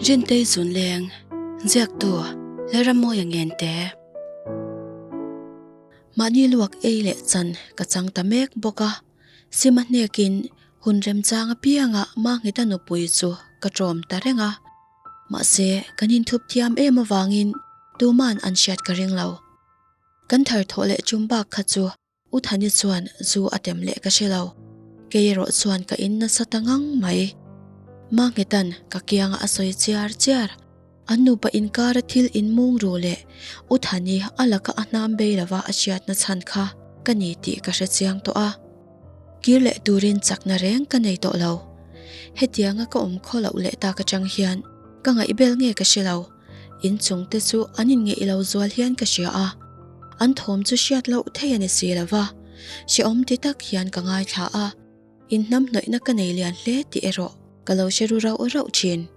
Rintei Zunleng, Ziaktu, Lalrammawia Ngente. Mahni luak ei leh chan ka chang ta mek bawk a, Sima hnekin hun remchang apianga Mangheta nupui chu ka ṭawm ta reng a. Mahse, kan inthup thiam em avangin tuman an hriat ka ring lo. Kan thar thawh leh ṭum bak kha chu U Thani chuan zu a tem leh ka hre lo. Kei erawh chuan ka in nasa ta ngang mai. Mangheta'n ka kianga a sawi chiar chiar. An nupa inkara thil inmung ru leh U Thani a laka a hnam bei lova a hriatna chhan kha ka ni tih ka hre chiang tawh a. Kir leh turin chakna reng ka nei tawh lo. Hetianga ka awm khaw loh leh tak atang hian ka ngaihbel nge ka hre lo. Inchung te chu an inngeih lo zual hian ka hria a, an thawm chu hriat loh thei a ni si lo va, hrehawm ti tak hian ka ngaithla a, inhnamhnawihna ka nei lian hle tih erawh ka lo hre ru rauh rauh thin.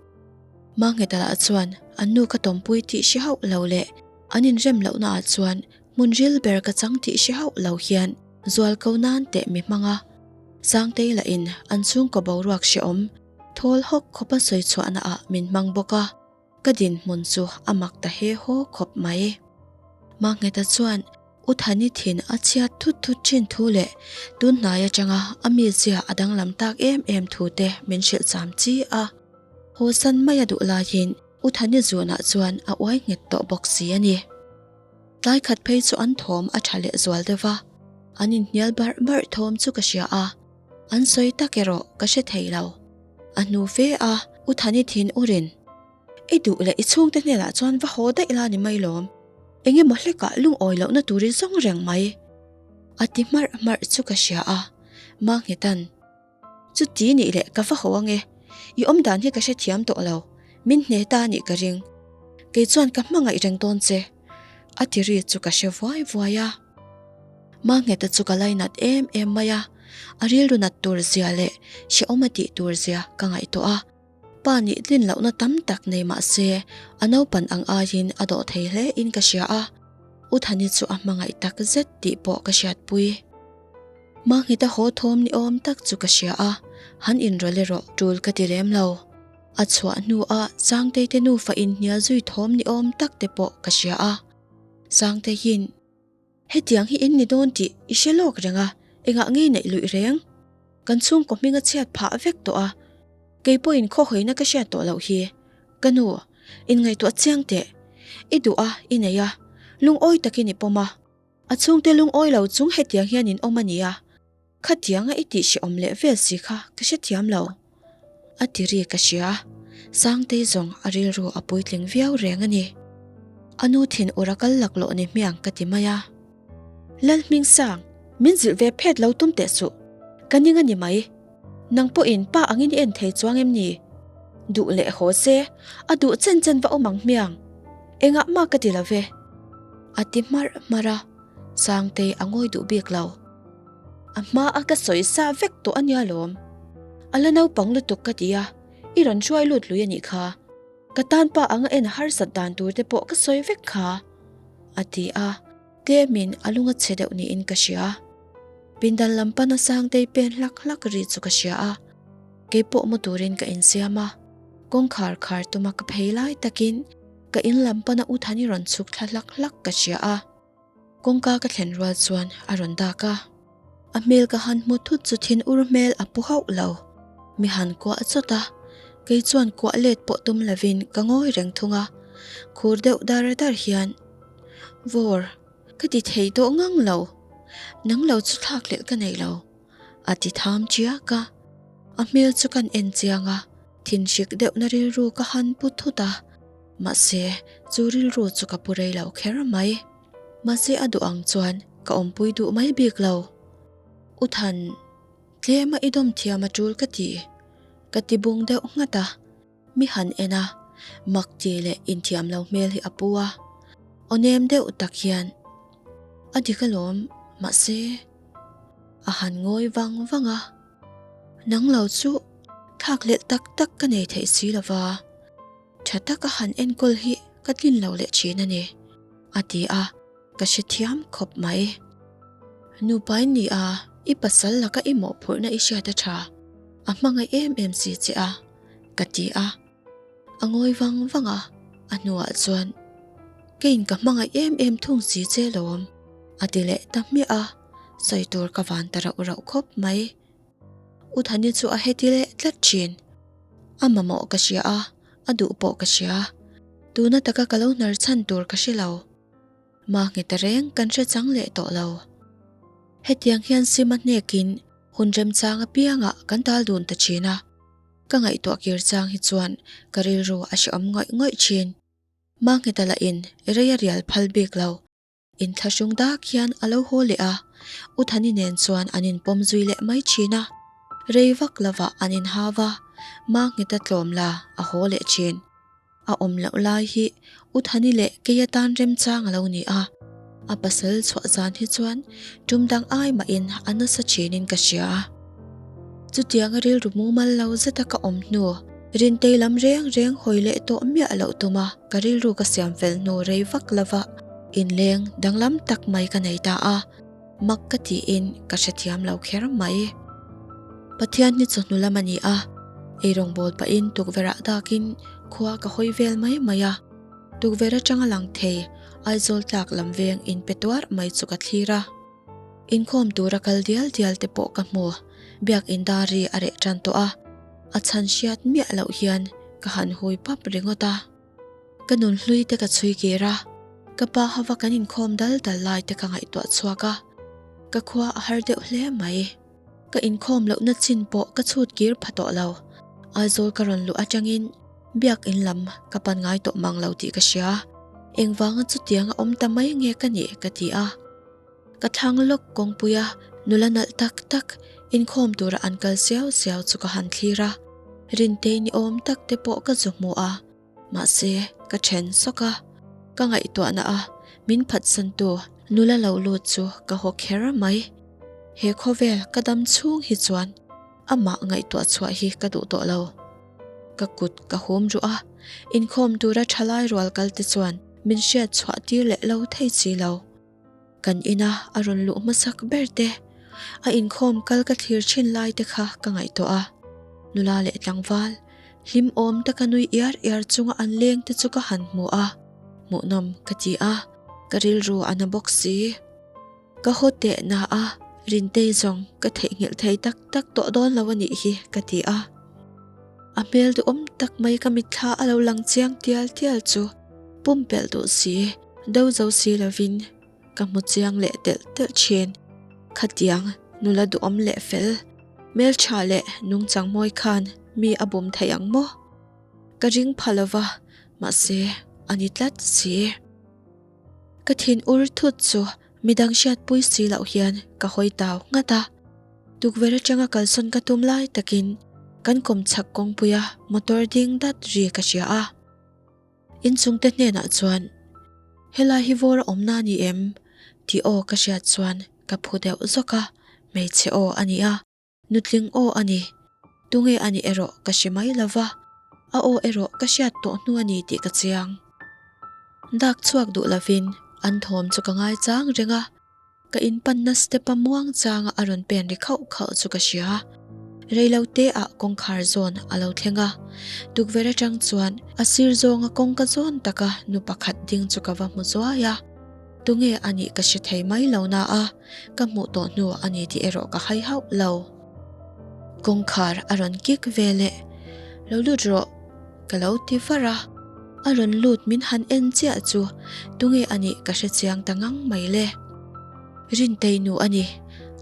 Mangheta lah chuan an nu ka tawmpui tih hre hauh lo leh an inrem lohna ah chuan hmun ril ber ka chang tih hre hauh lo hian zual ko nan teh mi hmang a, Sangtei lahin an chhungkaw boruak hrehawm thawl hawk khawpa sawi chhuahna ah min hmang bawk a. Ka dinhmun chu a mak ta he haw khawp mai. Mangheta chuan U Thani thin a chhiat thut thut thin thu leh tun hnai atanga a mizia a danglam tak em em thu te min hrilh cham chi a. Haw san mai a duh laiin U Thani zunah chuan a uai nghet tawh bawk si a ni. Tlai khat phei chu an thawm a tha leh zual deuh va, an inhnial barh barh thawm chu ka hria a, an sawi tak erawh ka hre thei lo. A hnu fe a, U Thani thin urin, I duh leh i chhungte hnenah chuan va haw daih la ni mai lawm, eng emaw hlekah lungawi lohna tur i zawng reng mai, a ti hmarh hmarh chu ka hria a, Manghetan, Chuti nih leh ka va haw ange, i awmdan hi ka hrethiam tawh lo, min hne ta anih ka ring, kei chuan ka hmangaih reng dawn che, a ti ri chu ka hre vuai vuai a. Mangheta chu ka lainat em em mai a, a rilru nat tur zia leh hrehawm a tih tur zia ka ngaihtuah a. Pa nih tlin lohna tam tak nei mah se a naupan ang aiin a dawh thei hle in ka hria a, U Thani chu a hmangaih tak zet tih pawh ka hriatpui. Mangheta haw thawm ni awm tak chu ka hria a, han inrawlh erawh tul ka ti lem lo. A chhuah hnuah Sangtei te nufa inhnial zui thawm ni awm tak te pawh ka hria a, Sangteiin, Hetiang hi in ni dawn tih i hre lawk reng a, engah ngei neih luih reng? Kan chhungkaw hming a chhiat phah vek tawh a, kei pawhin khawhawina ka hriat tawh loh hi. Ka nu, inngaihtuah chiang teh. I duh a, i nei a, lungawi takin i pawm a. A chhungte lungawi lo chung hetiang hian in awm a nia. Khatianga i tih hrehawm leh vel si kha ka hrethiam lo. A ti ri ka hria. Sangtei zawng a rilru a puitling viau reng a ni. A nu thin ur a kal laklawh ni hmiang ka ti mai a. Lalhmingsang, min zilh ve phet lo tum teh suh. Ka ning a ni mai. Nang pawhin pa angin i en thei chuang em ni? Duh leh haw se, a duh chen chen va awm ang hmiang. Engah mah ka ti lo ve. A ti hmarh hmarh a. Sangtei a ngawi duh bik lo. A hma a ka sawi sa vek tawh a nia lawm. A la naupang lutuk ka ti a, i rawn hruai lut lui a nih kha. Ka tan pa anga en harsat dan tur te pawh ka sawi vek kha. A ti a, tlemin a lung a chhe deuh niin ka hria. Pindan lam pana Sangtei pen hlak hlak ri chu ka hria a, keipawh mu turin ka insiam a, kawngkhar khar tuma ka phei lai takin ka in lam pana U Thani rawn chhuk thla hlak hlak ka hria a. Kawngka ka thlen rual chuan a rawn dak a, a hmel ka han hmu thut chu thin ur hmel a pu hauh lo. Mi han kuah chawt a, kei chuan kuah let pawh tum lovin ka ngawi reng thung a, khur deuh dar dar hian, Vawr, ka ti thei tawh ngang lo, nang lo chu thlak leh ka nei lo, a ti tham chiak a. A hmel chu kan en chiang a, thinhrik deuhna rilru ka han pu thut a. Mahse, chu rilru chu ka pu rei lo kher mai. Mahse a duh ang chuan ka awmpui duh mai bik lo. U Than, tlema i dawm thiam a tul ka ti. Ka ti bung deuh nghat a, mi han en a, mak ti leh inthiam lo hmel hi a pu a. Aw nem deuh tak hian, A dik alawm, mahse. A han ngawi vang vang a. Nang lo chu thlak leh tak tak ka nei theih si lova. Tha taka han enkawl hi ka tlin lo leh thin a ni, a ti a, ka hrethiam khawp mai. Nupa in ni a, i pasal laka i mawhphurhna i hriat a tha, a hmangaih em em si che a, ka ti a. A ngawi vang vang a, a hnuah chuan, Keiin ka hmangaih em em thung si che lawm, a ti leh ta hmiah a, sawi tur ka van ta rauh rauh khawp mai. U Thani chu a heti leh tlat thin. A mamawh ka hria a, a duh pawh ka hria. Tuna taka ka lo hnar chhan tur ka hre lo. Mahni ta reng kan hre chang leh tawh lo. Hetiang hian sim a hnekin hun remchang apiangah kan tal dun ta thin a. Ka ngaihtuah kir chang hi chuan ka rilru a hrehawm ngawih ngawih thin. Mahni ta lahin rei a rial phal bik lo. Inthlahrung dak hian a lo haw leh a, U Thani nen chuan an inpawm zui leh mai thin a. Rei vak lovah an inhau a, Mangheta tlawm la a haw leh thin. A awm loh lai hi U Thani leh kei atan remchang a lo ni a, a pasal chhuah zan hi chuan tum dang ai mahin a nasa thinin ka hria. Chutianga rilru mumal lo zeta ka awm hnu, Rintei lam reng reng hawi leh tawh miah loh tuma ka rilru ka siam fel hnu rei vak lova inleng danglam tak mai ka nei ta a, mak ka tiin ka hrethiam lo kher mai. Pathian hi chawhnu lam a ni a, eirawngbawl pahin tukverh ah dakin khua ka hawi vel mai mai a, tukverh atanga lang thei Aizawl tlak lam veng inpe tuar mai chu ka thlir a. Inkhawm tura kal dial dial te pawh ka hmu. Biak indari a reh tan tawh a, a chhan hriat miah loh hian ka han hui pap ringawt a. Ka nunhlui te ka chhui kir a, ka pa hova kan inkhawm dal dal lai te ka ngaihtuah chhuak a, ka khua a har deuh hle mai. Ka inkhawm lohna chin pawh ka chhut kir pha tawh lo. Aizawl ka rawn luh atangin biak in lam ka pan ngai tawh mang lo tih ka hria. Engvanga chutianga awm ta mai nge ka nih ka ti a. Ka thlang lawk kawngpuia nula nalh tak tak inkhawm tura an kal siau siau chu ka han thlir a, Rintei ni awm tak te pawh ka zu hmu a, mahse ka then sawk a, ka ngaihtuahna a min phatsantu nula lo lut chu ka haw kher mai. He khawvel ka dam chhung hi chuan amah ngaihtuah chhuah hi ka duh tawh lo. Ka kut ka hum ruh a, inkhawm tura thalai rual kal te chuan min hriat chhuah tir leh lo thei si lo. Kan ina a rawn luh hmasak ber te, a inkhawm kal ka thlir thin lai te kha ka ngaihtuah a. Nula leh tlangval, hlim awm taka nui iar iar chunga an leng te chu ka han hmu a, hmuhnawm ka ti a, ka rilru a na bawk si. Ka haw teh na a, Rintei zawng ka theihnghilh thei tak tak tawh dawn lo a nih hi ka ti a. A hmel duhawm tak mai ka mitthla a lo lang chiang tial tial chu pumpelh duh si, do zo si lovin ka hmu chiang leh telh telh thin. Khatiang nula duhawm leh fel, hmeltha leh nungchang mawi khan mi a bum thei ang maw? Ka ring pha lova, mahse a ni tlat si. Ka thin ur thut chu midang hriatpui si loh hian ka hawi tau nghat a. Tukverh atanga kalsawn ka tum lai takin kan kawmchhak kawngpuia motor ding dat ri ka hria a. Inchungte hnenah chuan, Helai hi vawr a awmna a ni em? tih aw ka hriat chuan ka phu deuh zawk a, hmeichhe aw a ni a. Nutling aw a ni. Tunge a nih erawh ka hre mai lo va, a aw erawh ka hriat tawh hnu a ni tih ka chiang. Dak chhuak duh lovin an thawm chu ka ngaichang reng a, ka inpanna step-a muang changa a rawn pen ri khauh khauh chu ka hria. Reilote ah kawngkhar zawn a lo thleng a, tukverh atang chuan a sir zawnga kawngka zawn taka nu pakhat ding chu ka va hmu zuai a. Tunge a nih ka hre thei mai lo na a, ka hmuh tawh hnu a ni tih erawh ka hai hauh lo. Kawngkhar a rawn kik ve leh, Lo lut rawh, ka lo ti var a. A rawn lut min han en chiah chu tunge a nih ka hre chiang ta ngang mai le. Rintei nu a ni,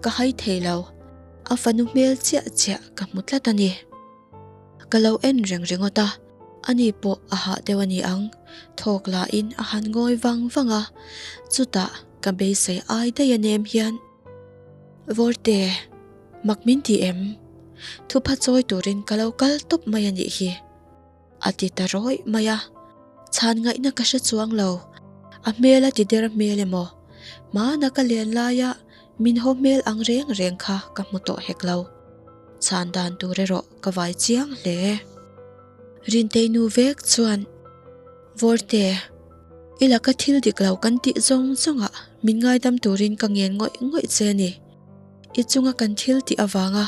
ka hai thei lo. A fanu hmel chiah chiah ka hmu tlat a ni. Ka lo en reng ringawt a, ani pawh a hah deuh a ni ang, thawk lahin a han ngawi vang vang a, chutah ka beisei ai daih a nem hian, Vawrte, mak min ti em? Thupha chawi turin ka lo kal tawp mai a nih hi, a ti ta rawih mai a, chhan ngaihna ka hre chuang lo, a hmel a ti der hmel emaw, hmana ka len laia min haw hmel ang reng reng kha ka hmu tawh hek lo. Chhan dan tur erawh ka vai chiang hle. Rintei nu vek chuan, Vawrte, i laka thil dik lo kan tih zawng zawngah min ngaidam turin ka ngen ngawih ngawih che a ni. I chunga kan thil tih avanga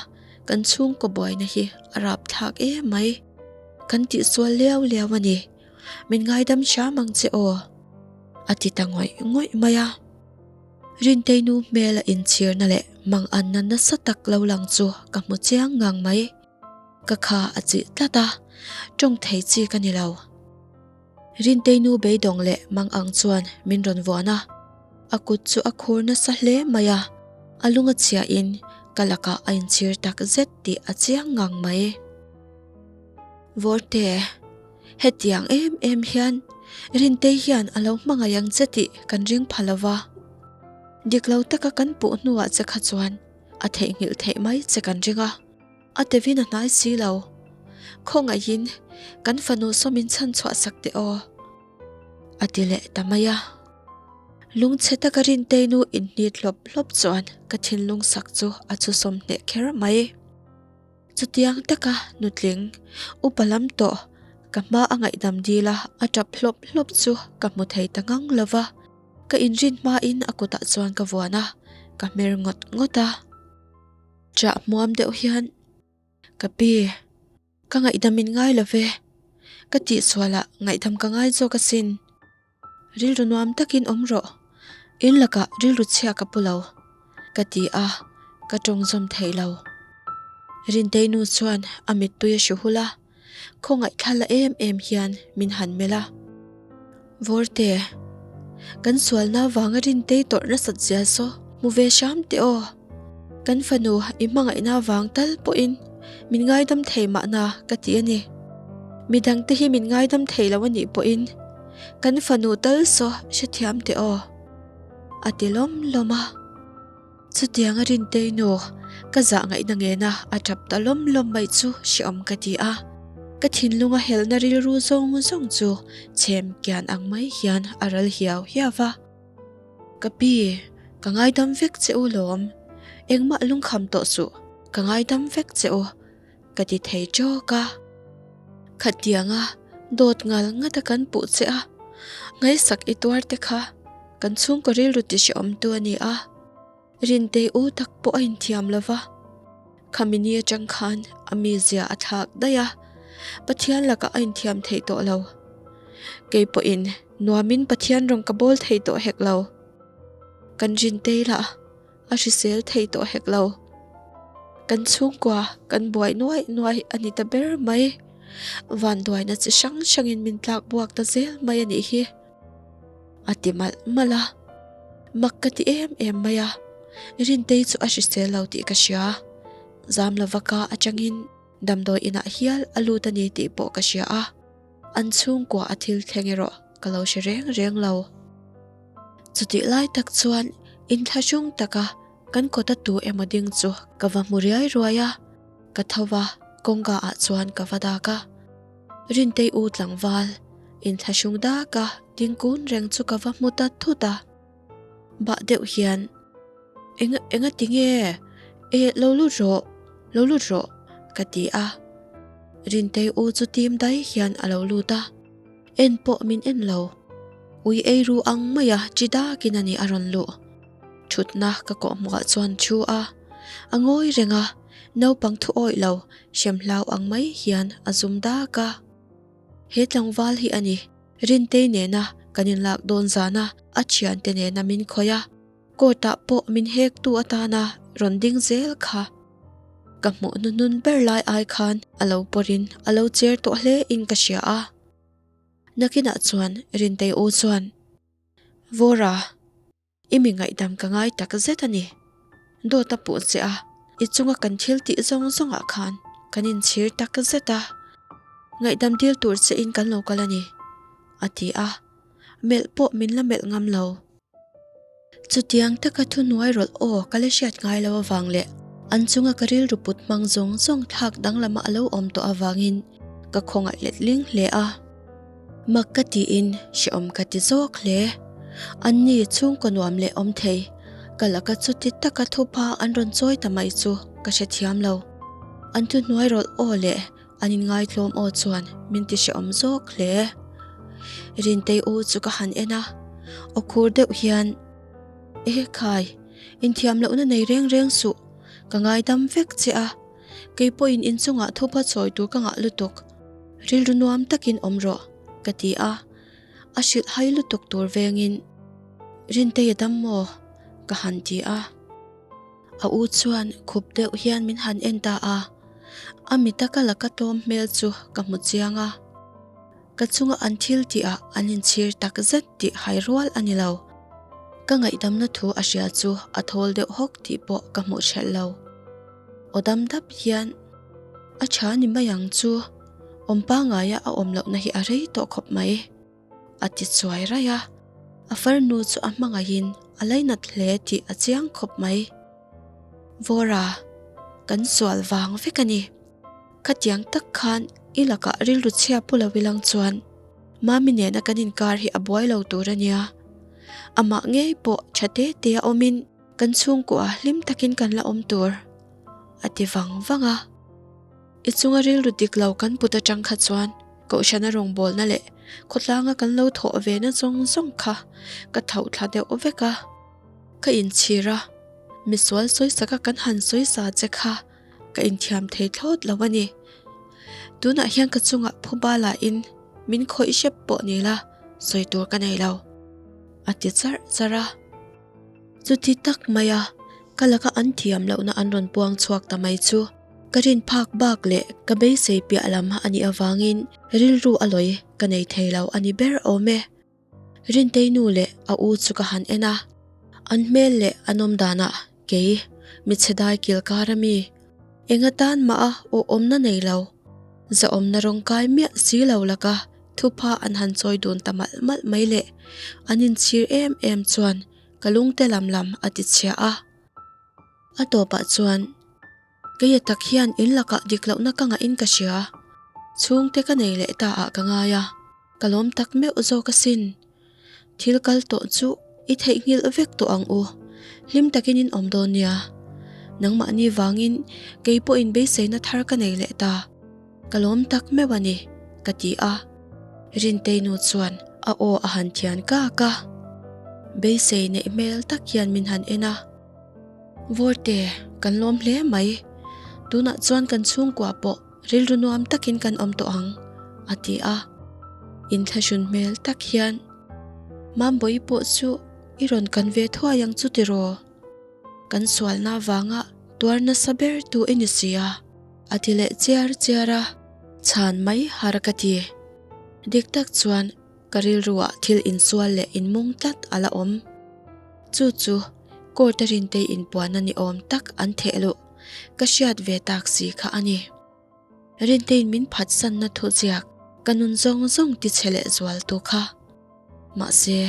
kan chhungkaw buaina hi a rapthlak em mai. Kan tihsual liau liau a ni. Min ngaidam hram ang che aw. A ti ta ngawih ngawih mai a. Rintei nu hmela inchhirna leh manganna nasa tak lo lang chu ka hmu chiang ngang mai. Ka kha a chih tlat a, tawng thei chi ka ni lo. Rintei nu beidawng leh mang ang chuan min rawn vuan a, a kut chu a khur nasa hle mai a, a lung a chhiahin ka lakah a inchhir tak zet tih a chiang ngang mai. Vawrte, hetiang em em hian Rintei hian a lo hmangaih ang che tih kan ring pha lo va, dik lo taka kan puh hnuah che kha chuan a theihnghilh theih mai che kan ring a. A tevin a hnai si lo. Khawngaihin kan fanu sawmin chhan chhuah sak teh aw. A ti leh ta mai a. Lungchhe taka Rintei nu inhnit hlawp hlawp chuan ka thinlung sak chu a chhusawm hneh kher mai. Chutiang taka nutling upa lam tawh ka hma a ngaihdam dil a a tap hlawp hlawp chu ka hmu thei ta ngang lo va. Ka inrin hmain a kutah chuan ka vuan a, ka hmer ngawt ngawt a. Chah hmuam deuh hian, Ka pi, ka ngaihdam in ngai lo ve, ka tihsualah ngaihdam ka ngai zawk asin. Rilru nuam takin awm rawh, in lakah rilru chhia ka pu lo, ka ti a, ka tawng zawm thei lo. Rintei nu chuan a mittui a hru hul a. Khawngaih thla la em em hian min han melh a. Vawrte, kan sualna vanga Rintei tawrh nasat zia saw hmu ve hram teh aw. Kan fanu i hmangaihna vang tal pawhin min ngaidam thei mahna ka ti a ni. Midangte hi min ngaidam thei lo a nih pawhin kan fanu tal saw hrethiam teh aw. A ti lawm lawm a. Chutiang a Rintei nu ka zah ngaihna ngena a tap ta lawm lawm mai chu hreawm ka ti a, ka thinlunga helna rilru zawng zawng chu chhem kian ang mai hian a ral hiau hiau va. Ka pi, ka ngaidam vek che u lawm, engmah lungkham tawh suh, ka ngaidam vek che u, ka ti thei tawk a. Khatianga dawt ngal ngata kan puh che a, ngaihsak i tuar te kha kan chhungkaw rilru ti hrehawmtu a ni a, Rintei u tak pawh a inthiam lo va, khami ni atang khan a mizia a thlak daih a, Pathian lakah a inthiam thei tawh lo. Kei pawhin nuamin Pathian rawn ka bawl thei tawh hek lo. Kan Rintei lah. A hrisel thei tawh hek lo. Kan chhungkua kan buai nuai nuai a ni ta ber mai. Vanduaina chi hrang hrangin min tlak buak ta zel mai a nih hi. A ti malh malh a. Mak ka ti em em mai a. Rintei chu a hrisel lo tih ka hria. Zam lova ka atangin damdawi inah hial a lut a ni tih pawh ka hria a. An chhungkua a thil thleng erawh ka lo hre reng reng lo. Chutih lai tak chuan inthlahrung taka kan kawta tu emaw ding chu ka va hmu riai ruai a, ka tho va, kawngka ah chuan ka va dak a. Rintei u tlangval inthlahrung daka ding kun reng chu ka va hmu ta thut a. Bah deuh hian, Eng enga ti nge? E, lo lut rawh, lo lut rawh, ka ti a. Rintei u chu tim dai hian a lo lut a. En pawh min en lo. Ui ei ru ang maia chi dakin a ni a rawn luh. Thutna ka kawhhmuhah chuan thu a. A ngawi reng a, naupang thu awih lo, hrem hlau ang mai hian a zum dak a. He tlangval hi a ni, Rintei nena kan inlak dawn zana a thiante nena min khawih a, court ah pawh min hektu atana rawn ding zel kha. Ka hmuh hnuhnun ber lai ai khan a lo pawrin a lo cher tawh hle in ka hria a. Nakinah chuan Rintei u chuan, Vawra, i mi ngaihdam ka ngai tak zet a ni. Dawt a puh che a, i chunga kan thil tih zawng zawngah khan kan inchhir tak zet a. Ngaihdam dil tur che in kan lo kal a ni, a ti a. Melh pawh min la melh ngam lo. Chutiang taka thuhnuai rawlh aw ka la hriat ngai lo avang leh an chunga ka rilru put hmang zawng zawng thlak danglama a lo awm tawh avangin ka khawngaih let ling hle a. Mak ka tiin hrehawm ka ti zawk hle. Anni chhungkaw nuam leh awm thei ka laka chuti taka thupa an rawn chawi ta mai chu ka hrethiam lo. An thuhnuai rawlh aw leh An inngaitlawm aw chuan min ti hrehawm zawk hle. Rintei u chu ka han en a, aw khur deuh hian, Ehe khai, inthiam lohna nei reng reng suh, ka ngaidam vek che a, kei pawhin inchungah thupa chawi tur ka ngah lutuk. Rilru nuam takin awm rawh, ka ti a. A hrilh hai lutuk tur vengin, Rintei a dam maw? ka han ti a. A u chuan khup deuh hian min han en ta a. A mita ka laka tlawm hmel chu ka hmu chiang a. Ka chunga an thil tihah an inchhir tak zet tih hai rual a ni lo. Ka ngaihdamna thu a hria chu a thawl deuh hawk tih pawh ka hmuh hrelh lo. Aw dam dap hian a tha ni mai ang chu, awm pangaia a awm lohna hi a rei tawh khawp mai, a ti chuai raih a. A farnu chu a hmangaihin a lainat hle tih a chiang khawp mai. Vawra, kan sual vang vek a ni. Khatiang tak khan i lakah rilru chhia pu lo ilang chuan Mami nena kan inkar hi a buai lo tur a nia. Amah ngei pawh tha te te a awmin kan chhungkua hlim takin kan la awm tur, a ti vang vang a. I chunga rilru dik lo kan put atang kha chuan Kohhrana rawngbawlna leh khawtlanga kan lo thawh ve na zawng zawng kha ka tho thla deuh vek a. Ka inchhir a, misual sawisaka kan han sawisa che kha Ka inthiam thei thlawt lo a ni. Tunah hian ka chungah phuba lahin min khawih hrep pawh ni la, sawi tur ka nei lo, a ti charh charh a. Chuti tak maia ka laka an thiam lohna an rawn puang chhuak ta mai chu ka rin phak bak leh ka beisei piah lam a nih avangin rilru a lawi ka nei thei lo a ni ber awm e. Rintei nu leh a u chu ka han en a, an hmel leh an awm danah kei michhe dai kil kar ami, eng atan mah a aw awmna nei lo, zahawmna rawng kai miah si lo laka thupha an han chawi dun ta malh malh mai leh an inchhir em em chuan ka lungte lam lam a ti chhia a. A tawpah chuan Keia tak hian in lakah dik lohna ka ngahin ka hria. Chhungte ka nei leh ta ah ka ngai a, ka lawm tak meuh zawk asin. Thil kal tawh chu i theihnghilh vek tawh ang u, hlim takin in awm dawn nia. Nangmahni vangin kei pawhin beiseina thar ka nei leh ta, ka lawm tak meuh a ni, ka ti a. Rintei nu chuan a aw a han thian kak a, beisei neih hmel tak hian min han en a. Vawrte, kan lawm hle mai. Tunah chuan kan chhungkua pawh rilru nuam takin kan awm tawh ang, a ti a. Inthlahrun hmel tak hian, Mambawi pawh chu i rawn kan ve thuai ang chu tiraw? Kan sualna avanga tuar nasa ber tu i ni si a, a ti leh chiar chiar a. Chhan mai har ka ti. Dik tak chuan Ka rilruah thil insual leh inmung tlat a la awm. Chu chu court a Rintei inpuanna ni awm tak an theh luh ka hriat ve tak si kha a ni. Rinteiin min phatsanna thuziak ka nun zawng zawng tichhe leh zual tu kha. Mahse,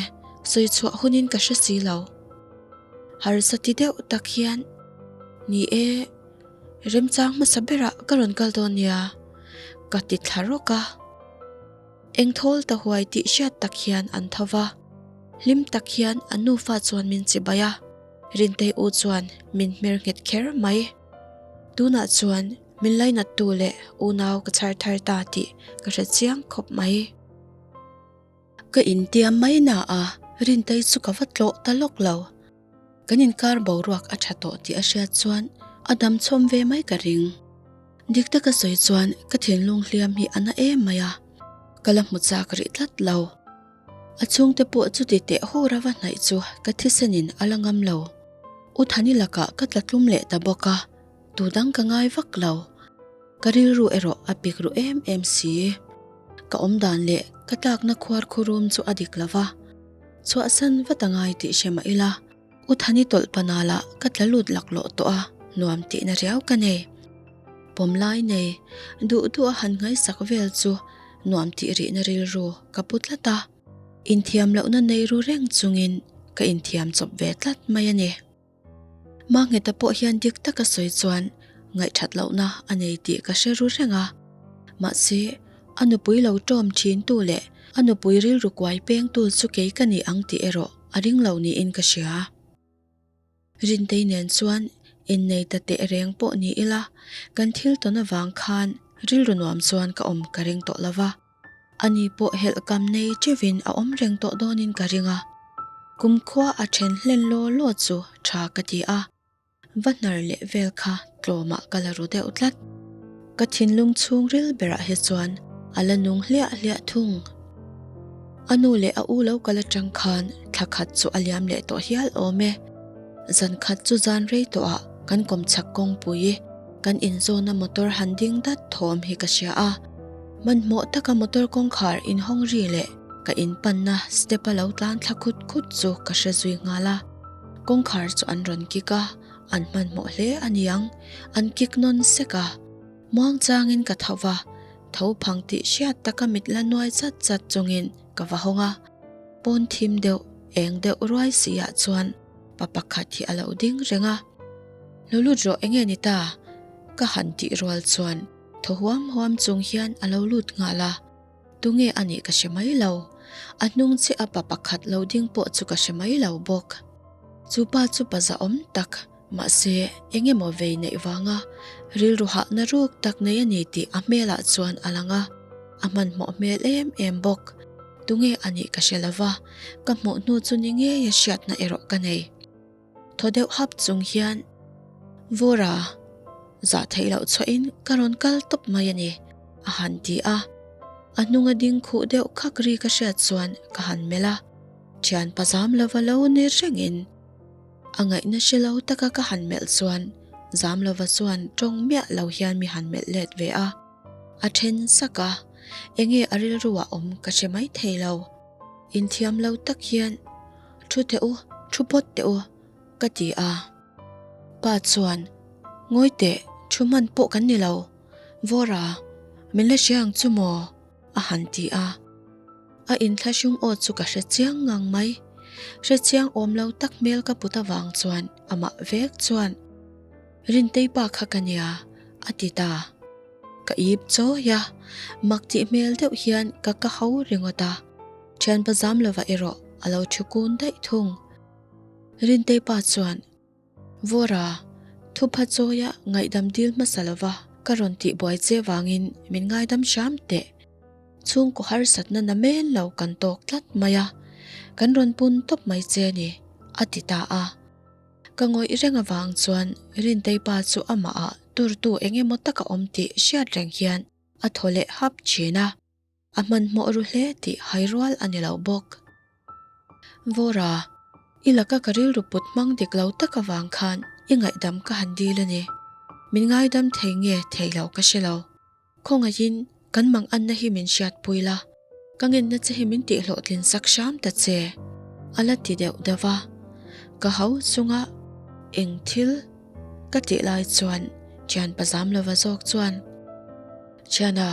sawi chhuah hunin ka hre si lo. Harsa ti deuh tak hian, Ni e, remchang hmasa berah ka rawn kal dawn nia, ka ti thla rawk a. Eng thawl ta huai tih hriat tak hian an tho va, hlim tak hian an nufa chuan min chibai a, Rintei u chuan min hmer nghet kher mai. Tunah chuan min lainattu leh unau ka chhar thar ta tih ka hre chiang khawp mai. Ka intiam mai na a, Rintei chu ka va tlawh ta lawk lo. Kan inkar boruak a tha tawh tih a hriat chuan a dam chhawm ve mai ka ring. Dik taka sawi chuan ka thinlung hliam hi a na em mai a, ka la hmu chak rih tlat lo. A chhungte pawh chuti teh hur a va hnaih chu ka thisenin a la ngam lo. U Thani lakah ka tla tlum leh ta bawk a, tu dang ka ngai vak lo. Ka rilru erawh a pik ru em em si. Ka awmdan leh ka tlakna khuar khurum chu a dik lo va. Chhuahsan vat a ngai tih hre mah ila, U Thani tawlh panah lah ka tla lut laklawh tawh a, nuam tihna riau ka nei. Pawm lai nei, duh duh a han ngaihsak vel chu nuam tih rihna rilru ka pu tlat a, inthiam lohna nei ru reng chungin ka inthiam chawp ve tlat mai a ni. Mangheta pawh hian dik taka sawi chuan ngaihthat lohna a nei tih ka hre ru reng a. Mahse, a nupui lo tawm thintu leh a nupui rilru kuai pengtu chu kei ka ni ang tih erawh a ring lo niin ka hria. Rintei nen chuan innei ta teh reng pawh ni ila, kan thil tawn avang khan rilru nuam chuan ka awm ka ring tawh lo va. Ani pawh helh kam nei teuhin a awm reng tawh dawnin ka ring a, kumkhua a then hlen law law chu tha ka ti a, va hnar leh vel kha tlawmah ka la ru deuh tlat. Ka thinlung chhungril berah hi chuan. A la nung hliah hliah thung. A nu leh a u lo kal atang khan thla khat chu a liam leh tawh hial awm e. Zan khat chu zan rei tawhah kan kawmchhak kawngpui kan inzawna motor han ding dat thawm hi ka hria a. Hmanhmawh taka motor kawngkhar inhawng ri leh ka inpanna step a lo tlan thla khut khut chu ka hre zui nghal a. Kawngkhar chu an rawn kik a, an hmanhmawh hle a niang, an kik nawn sek a. Muangchangin ka tho va, tho phang tih hriat taka mit la nuai chat chat chungin ka va hawng a. Pawn thim deuh, eng deuh ruai si ah chuan pa pakhat hi a lo ding reng a. Lo lut rawh enge ni ta? Ka han tih rual chuan thaw huam huam chung hian a lo lut nghal a. Tunge a nih ka hre mai lo. A hnung che a pa pakhat lo ding pawh chu ka hre mai lo bawk. Chu pa chu pa zahawm tak, mahse eng emaw vei neih vanga rilru hahna ruk tak nei a ni tih a hmelah chuan a lang a, a hmanhmawh hmel em em bawk. Tunge a nih ka hre lo va, ka hmuh hnu chu ni ngeia hriatna erawh ka nei. Thaw deuh hap chung hian Vawra zah theih loh chhuahin ka rawn kal tawp mai a ni, a han ti a. A hnunga ding khuh deuh khak ri ka hriat chuan ka han melh a, thian pa zam lova lo ni rengin a ngaihna hre lo taka ka han melh chuan zam lova chuan tawng miah lo hian mi han melh let ve a. A then sak a, enge a rilruah awm ka hre mai thei lo. Inthiam lo tak hian Thu teh u, thu phawt teh u, ka ti a. Pa chuan, Ngawi teh, thu hman pawh kan ni lo. Vawra, min la hria ang chu maw? a han ti a. A inthlahrung aw chu ka hre chiang ngang mai. Hre chiang awm lo tak hmel ka put avang chuan amah vek chuan, Rintei pa kha ka nia, a ti ta. Ka ip chawi a, mak tih hmel deuh hian ka ka ho ringawt a. Thianpa zam lova erawh a lo thu kun daih thung. Rintei pa chuan, Vawra, thupha chawia ngaihdam dil hmasa lova ka rawn tih buai che vangin min ngaidam hram teh. Chhungkaw harsatna na men lo kan tawk tlat mai a, kan rawn pun tawp mai che ni, a ti ta a. Ka ngawih reng avang chuan Rintei pa chu amahah turtu eng emaw taka awm tih hriat reng hian a thaw leh hap thin a. A hmanhmawh ru hle tih hai rual a ni lo bawk. Vawra, i laka ka rilru put hmang dik lo tak avang khan i ngaihdam ka han dil a ni. Min ngaidam thei nge thei lo ka hre lo. Khawngaihin kan mang anna hi min hriatpui la, ka ngenna che hi min tihhlawhtlin sak hram ta che, a la ti deuh deuh a. Ka hau chunga eng thil ka tih lai chuan thian pazam lova zawk chuan, Thiana,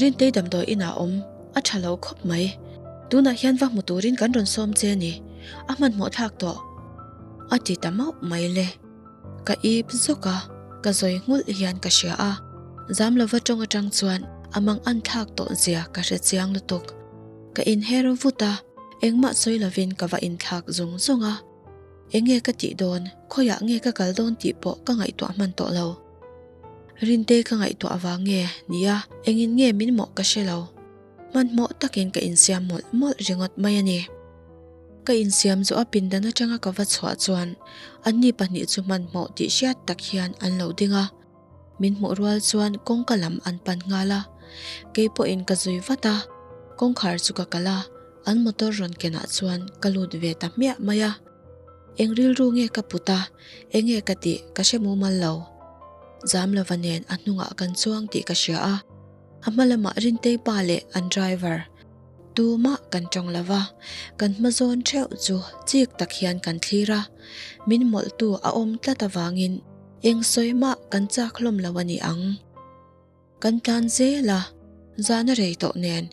Rintei damdawi inah awm a tha lo khawp mai. Tunah hian va hmu turin kan rawn sawm che a ni, a hmanhmawh thlak tawh. A ti ta mauh mai le. Ka ip zawk a, ka zawi nghulh hian ka hria a. Zam lova tawng atang chuan a mang an thlak tawh zia ka hre chiang lutuk. Ka inher vut a, engmah sawi lovin ka va inthlak zung zung a. Enge ka tih dawn, khawiah nge ka kal dawn tih pawh ka ngaihtuah hman tawh lo. Rintei ka ngaihtuah avang nge nia, engin nge min mawh ka hre lo. Hmanhmawh takin ka insiam mawlh mawlh ringawt mai a ni. Ka insiam zawh a pindan atanga ka va chhuah chuan anni pahnih chu hmanhmawh tih hriat tak hian an lo ding a. Min hmuh rual chuan kawngka lam an pan nghal a. Kei pawhin ka zui vat a, kawngkhar chu ka kalh a, an motor rawn kenah chuan ka lut ve ta hmiah mai a. Eng rilru nge ka put a, enge ka tih ka hre mumal lo. Zamlova nen a hnungah kan chuang tih ka hria a, a hma lamah Rintei pa leh an driver tumah kan tawng lo va, kan hma zawn theuh chu chik tak hian kan thlir a, min mawlhtu a awm tlat avangin eng sawi mah kan chak hlawm lo a ni ang. Kan tlan zel a, zan a rei tawh nen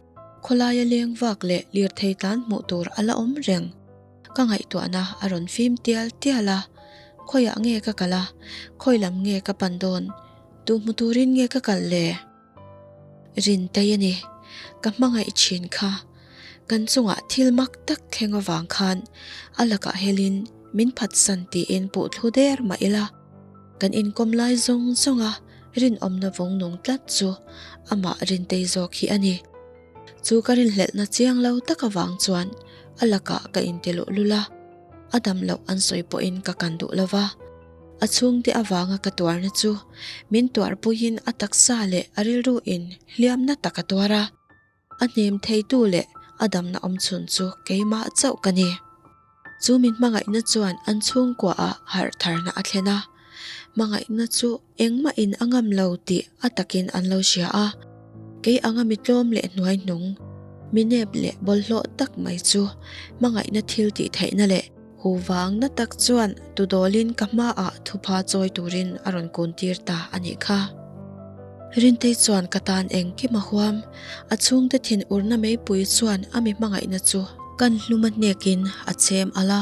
khawlaia leng vak leh lirthei tlan hmuh tur a la awm reng. Ka ngaihtuahna a rawn fim tial tial a, khawiah nge ka kal a, khawi lam nge ka pan dawn, tu hmu turin nge ka kal le? Rintei a ni, ka hmangaih thin kha. Kan chungah thil mak tak thleng avang khan a lakah helin min phatsan tiin puh thlu der mah ila, kan inkawm lai zawng zawnga rinawmna vawng nung tlat chu amah Rintei zawk hi a ni. Chu ka rinhlelhna chiang lo tak avang chuan a lakah ka inti luh lul a, a dam loh an sawi pawhin ka kan duh lo va. A chhungte avanga ka tuarna chu min tuarpuiin a taksa leh a rilru in hliamna tak a tuar a. A hnem theitu leh a damna awmchhun chu keimah chauh ka ni. Chu min hmangaihna chuan an chhungkuaah harh tharna a thlen a, hmangaihna chu engmahin a ngam lo tih a takin an lo hria a. Kei anga mi tlawm leh hnuaihnung, mi nep leh bawlhhlawh tak mai chu hmangaihna thil tih theihna leh hu vangna tak chuan tudawlin ka hmaah thupha chawi turin a rawn kun tir ta a nih kha. Rintei chuan ka tan engkim a huam, a chhungte thin urna meipui chuan a mi hmangaihna chu kan hlum a hnekin a chem alh a,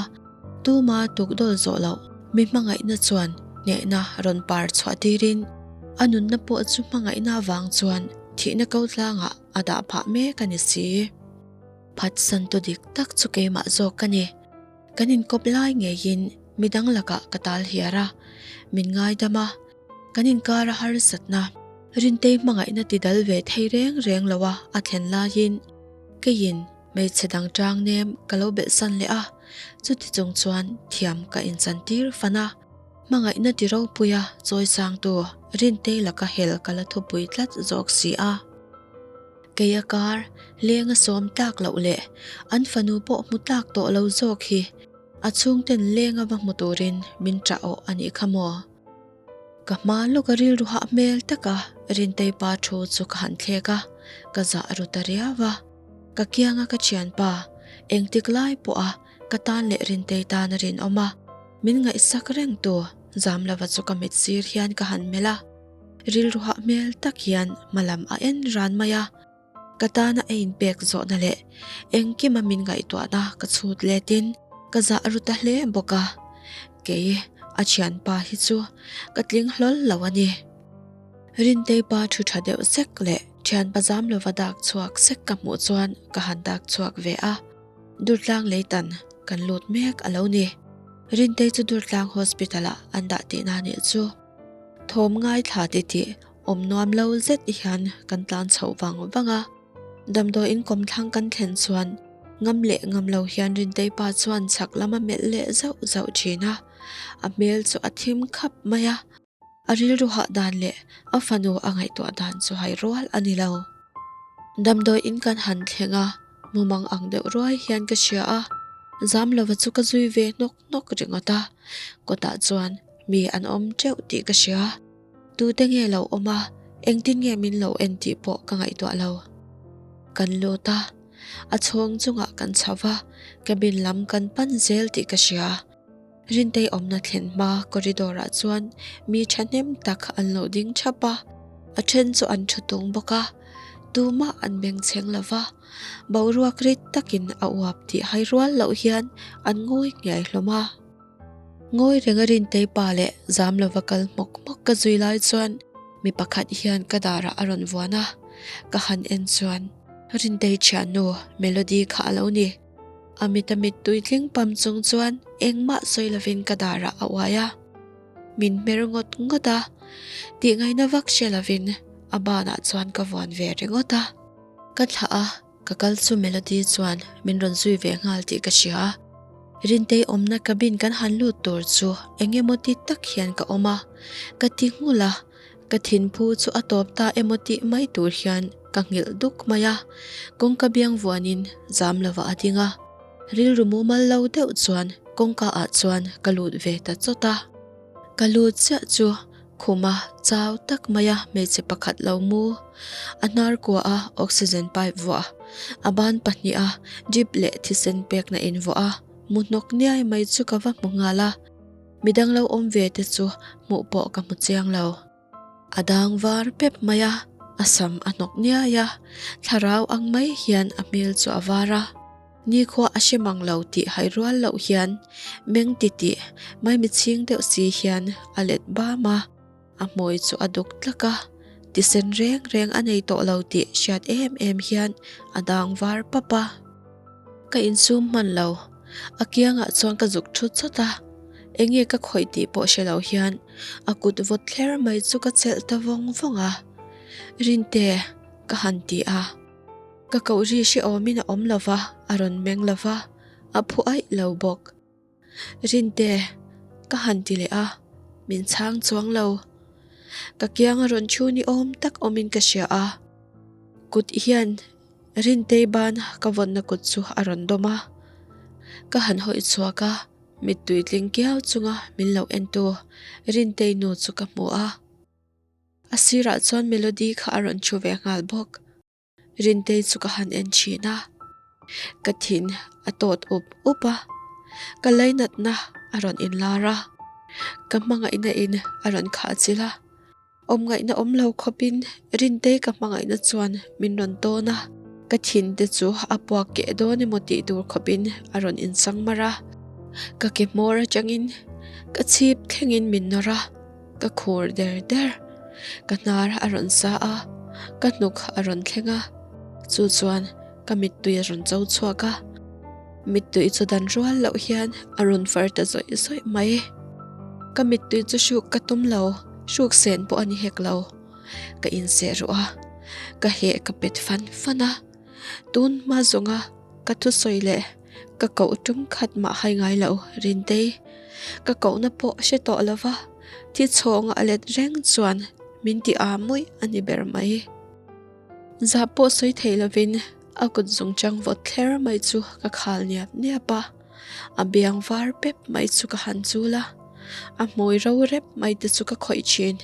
tuma tukdawl zawh loh mi hmangaihna chuan hnehna rawn par chhuah tirin a nunna pawh chu hmangaihna avang chuan thihna ko tlangah a dah phah mek a ni si. Phatsantu dik tak chu keimah zawk ka ni. Kan inkawp lai ngeiin midang lakah ka tal hiar a, min ngaidam a, kan inkar a harsatna Rintei hmangaihna ti dal ve thei reng reng lo a a thlen laiin keiin hmeichhe dang tang nem ka lo belhsan leh a, chuti chung chuan thiam ka inchantir fan a, hmangaihna ti ropuia chawisangtu Rintei laka hel ka la thupui tlat zawk si a. Kei a kar leng a sawm tlak loh leh an fanu pawh hmu tlak tawh lo zawk hi a chhungten leng a va hmu turin min ṭah awh a nih kha maw? Ka hma lawk a rilru hah hmel taka Rintei pa thu chu ka han thlek a, ka zah ru ta riau a. Ka kianga ka thianpa engtik lai pawha ka tan leh Rintei tan a rinawm a, min ngaihsak reng tu Zamlova chu ka mit sir hian ka han melh a. Rilru hah hmel tak hian hmalam a en ran mai a, ka tana a inpek zawhna leh engkima min ngaihtuahna ka chhut letin ka zah ru ta hle bawk a, kei a thianpa hi chu ka tling hlawl lo a ni. Rintei pa thu tha deuh sek leh thianpa zam lova dak chhuak sek ka hmuh chuan ka han dak chhuak ve a, Durtlang leitan kan lut mek a lo ni. Rintei chu Durtlang Hospital ah an dah tihna nih chu. Thawm ngaithla ti tih awm nuam lo zet hian kan tlan chhoh vang vang a. Damdawiin kawmthlang kan thlen chuan ngam leh ngam lo hian Rintei pa chuan chhak lam a melh leh zauh zauh thin a. A hmel chu a thim khap mai a. A rilru hah dan leh a fanu a ngaihtuah dan chu hai rual a ni lo. Damdawiin kan han thleng a, mumang ang deuh ruai hian ka hria a. Zamlova chu ka zui ve hnawk hnawk ringawt a, kawtah chuan mi an awm teuh tih ka hria. Tute nge lo awm a, engtin nge min lo en tih pawh ka ngaihtuah lo. Kan lut a, a chhawng chungah kan chho va, cabin lam kan pan zel tih ka hria. Rintei awmna thlen hma corridor ah chuan mi thahnem tak an lo ding thap a, a then chu an thu tung bawk a, tumah an bengchheng lo va, boruak rit takin a uap tih hai rual loh hian an ngawi nghiai hlawm a. Ngawi renga Rintei pa leh zam lova kal hmawk hmawk ka zui lai chuan mi pakhat hian ka darah a rawn vuan a, ka han en chuan Rintei thiannu Melody kha a lo ni. A mit a mittui tling pam chung chuan engmah sawi lovin ka darah a uai a, min hmer ngawt ngawt a, tihngaihna vak hre lovin a banah chuan ka vuan ve ringawt a. Ka thlah a, ka kal chu Melody chuan min rawn zui ve nghal tih ka hria. Rintei awmna cabin kan han lut tur chu eng emaw ti tak hian ka awm a, ka ti nghulh a, ka thinphu chu a tawp ta emaw tih mai tur hian ka nghilh duk mai a, kawngka biang vuanin zam lovah a ding a, rilru mumal lo deuh chuan kawngka ah chuan ka lut ve ta chawt a. Ka lut chiah chu khuma chau tak maia hmeichhe pakhat lo mu, a hnar kuaha oxygen pipe vuah, a ban pahniha drip leh thisen pekna invuah a mu hnawk niai mai chu ka va hmu nghal a. Midang lo awm ve te chu hmuh pawh ka hmu chiang lo. A dang var pep mai a, a sam a hnawk niai a, thlarau ang mai hian a hmel chu a var a. Nikhua a hre mang lo tih hai rual loh hian meng titih maimichhing deuh si hian a let bam a, a hmui chu a duk tlak a, tisen reng reng a nei tawh lo tih hriat em em hian a dang var pap a. Ka insum hman lo, a kiangah chuan ka zuk thut chawt a, enge ka khawih tih pawh hre lo hian a kut vawt thler mai chu ka chelh ta vawng vawng a, Rinte ka han ti a. Ka koh ri hrehawmin a awm lo va, a rawn meng lo va, a phu aih lo bawk. Rinte, ka han ti leh a. Min chhang chuang lo. Ka kiang a rawn thu ni awm tak awmin ka hria a. Kut hian Rintei ban ka vawnna kut chu a rawn dawm a. Ka han hawi chhuak a, mittui tling kiau chunga min lo entu Rintei nu chu ka hmu a. A sirah chuan Melody kha a rawn thu ve nghal bawk. Rintei chu ka han en thin a, ka thin a tawt up up a, ka lainatna a rawn inlar a, ka hmangaihna in a rawn khah chilh a, awmngaihna awm lo khawpin Rintei ka hmangaihna chuan min rawn tawn a, ka thin te chu a puak keh dawn emaw tih tur khawpin a rawn insang mar a, ka ke hmawr atangin ka chhip thlengin min nawr a. Ka khur der der. Ka hnar a rawn sa a, ka hnuk a rawn thleng a, chu chuan ka mittui a rawn cho chhuak a. Mittui chu dan rual loh hian a rawn far ta zawih zawih mai. Ka mittui chu hruk ka tum lo, hruk sen pawh a ni hek lo. Ka inseh ruh a, ka heh ka pet fan fan a. Tun hma zawnga ka thusawi leh ka koh tum khat mah hai ngai lo Rintei. Ka kohna pawh hre tawh lo va, thi chhawnga a let reng chuan min ti aa muih a ni ber mai. Zah pawh sawi thei lovin a kut zungchang vawt thler mai chu ka khal niap niap a, a biang var pep mai chu ka han chul a, a hmui ro rep mai te chu ka khawih thin.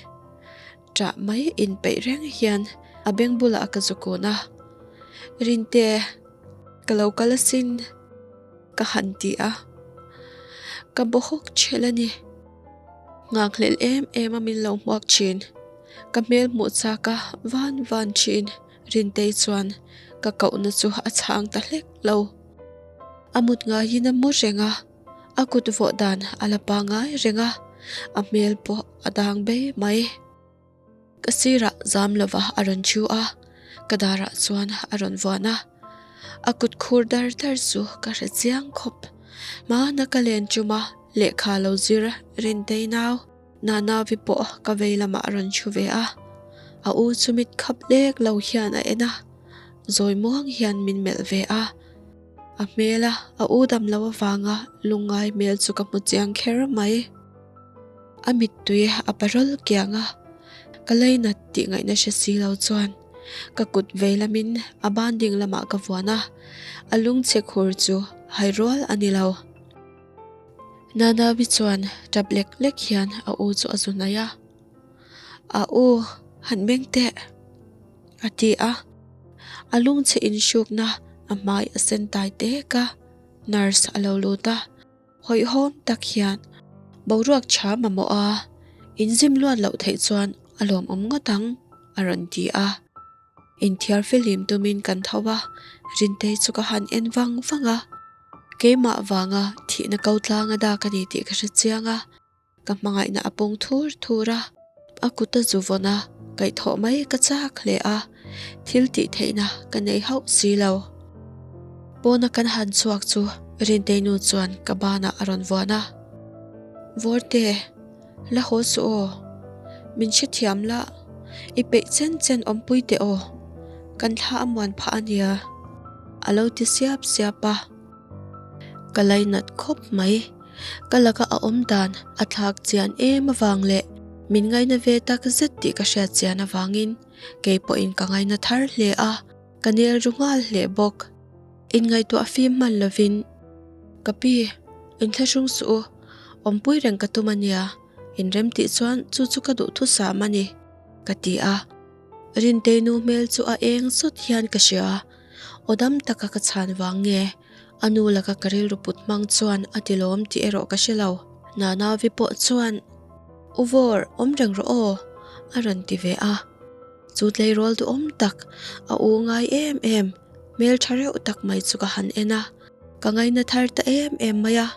Ṭah mai inpeih reng hian a beng bulah ka zu kun a, Rinte, ka lo kal asin ka han ti a, ka baw hawk ṭhelh a ni. Nghakhlelh em em a min lo hmuak ṭhin, ka hmel hmuh chak a van van ṭhin Rintei chuan ka kohna chu a chhang ta hlek lo. A mut ngaiin a mu reng a. A kut vawh dan a la pangngai reng a, a hmel pawh a dang bei mai. Ka sirah zam lova a rawn thu a, ka darah chuan a rawn vuan a. A kut khur dar dar chu ka hre chiang khawp. Hmana ka len ṭum a, lehkha lo zir Rintei nau Nanavi pawh ka vei lamah a rawn thu ve a. A u chu mit khap lek lo hian a en a, zawi muang hian min melh ve a. A hmel a, a u dam lo avanga lungngai hmel chu ka hmu chiang kher mai. A mittui a parawl kiang a, ka leinat tih ngaihna hre si lo chuan ka kut vei lamin a ban ding lamah ka vuan a, a lungchhe khur chu hai rual a ni lo. Nanavi chuan tap lek lek hian a u chu a zu hnaih a, A u, han meng teh! A ti a, a lungchhe inhrukna a hmai a sen tai tek a, nurse a lo lut a, hawihhawm tak hian boruak tha mamawh a, inzim luat loh theih chuan a lawmawm ngawt ang a rawn ti a. Inthiar fihlim tumin kan tho a, Rintei chu ka han en vang vang a, keimah vanga thihna ko tlanga dak a ni tih ka hre chiang a. Ka hmangaihna a pung thur thur a, a kut a zu vawn a, kaihthawh mai ka chak hle a, thil tih theihna ka nei hauh si lo. Pawna kan han chhuak chu Rintei nu chuan ka banah a rawn vuan a, Vawrte, la haw suh aw, min hrethiam la, i peih chen chen awmpui teh aw, kan thla a muan phah a nia, a lo ti siap siap a. Ka lainat khawp mai. Ka laka a awm dan a thlak chian em avang leh min ngaina ve tak zet tih ka hriat chian avangin kei pawhin ka ngaina thar hle a, ka nel ru nghal hle bawk. Inngaihtuah fim hman lovin, Ka pi, inthlahrung suh u, awmpui reng ka tum a nia, inrem tih chuan chu chu ka duhthusam a ni, ka ti a. Rintei nu hmel chu a eng sawt hian ka hria. Aw dam taka ka chhan vang nge? A nu laka ka rilru put hmang chuan a ti lawm tih erawh ka hre lo. Nanavi pawh chuan, U Vawr, awm reng rawh aw, a rawn ti ve a. Chu tleirawl duhawm tak, a u ngai em em, hmel tha reuh tak mai chu ka han en a. Ka ngaina thar ta em em mai a,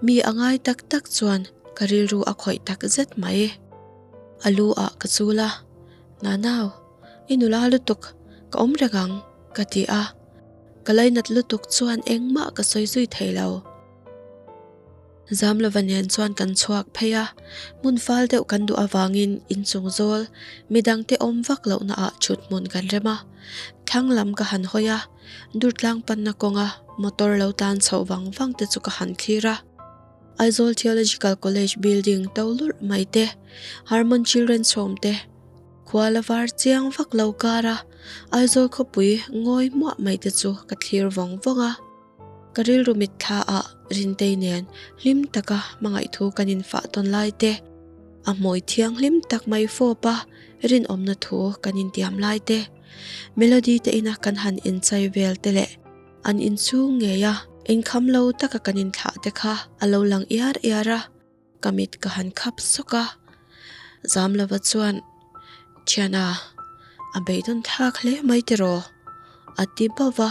mi a ngai tak tak chuan ka rilru a khawih tak zet mai. A lu ah ka chul a, Nanau, i nula lutuk, ka awm reng ang, ka ti a. Ka lainat lutuk chuan engmah ka sawi zui thei lo. Zamlova nen chuan kan chhuak phei a, hmun fal deuh kan duh avangin inchung zawl midangte awm vak lohna ah thut hmun kan rem a. Thlang lam ka han hawi a, Durtlang panna kawnga motor lo tlan chhoh vang vang te chu ka han thlir a. Aizawl Theological College building to lurh mai te, Harmon Children's Home te, khua la var chiang vak lo kara Aizawl khawpui ngawi hmuah mai te chu ka thlir vawng vawng a. Ka rilru mitthla ah Rintei nen hlim taka hmangaih thu kan infah tawn lai te, a hmui thianghlim tak mai fawp a rinawmna thu kan intiam lai te, Melody te ina kan han inchai vel te leh an inchhung ngei a inkham lo taka kan inthlah te kha a lo lang iar iar a, ka mit ka han khap sawk a. Zamlova chuan, Thiana, a beidawn thlak hle mai tiraw? a ti bauh va.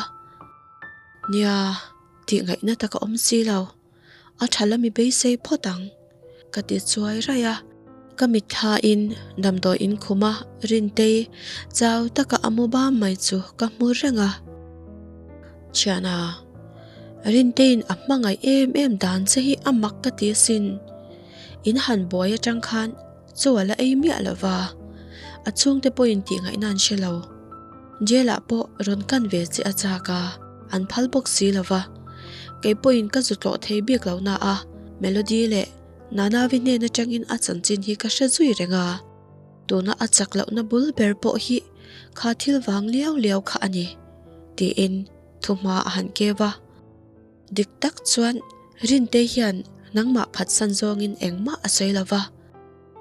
Nia, tih ngaihna tak a awm si lo. A tha la mi beisei phawt ang, ka ti chuai raih a. Ka mitthlain damdawi in khuma Rintei chau taka a mu bam mai chu ka hmu reng a. Thiana, Rinteiin a hmangaih em em dan che hi a mak ka ti asin. In han buai atang khan chaw a la ei miah lo va, a chhungte pawhin tih ngaihna an hre lo. Jail ah pawh rawn kan ve che a chak a, an phal bawk si lo va. Kei pawhin ka zu tlawh thei bik lo na a, Melody leh Nanavi hnen atangin a chanchin hi ka hre zui reng a. Tuna a chak lohna bul ber pawh hi kha thil vang liau liau kha a ni, tiin thuhma a han keu a. Dik tak chuan Rintei hian nangmah phatsan zawngin engmah a sawi lo va.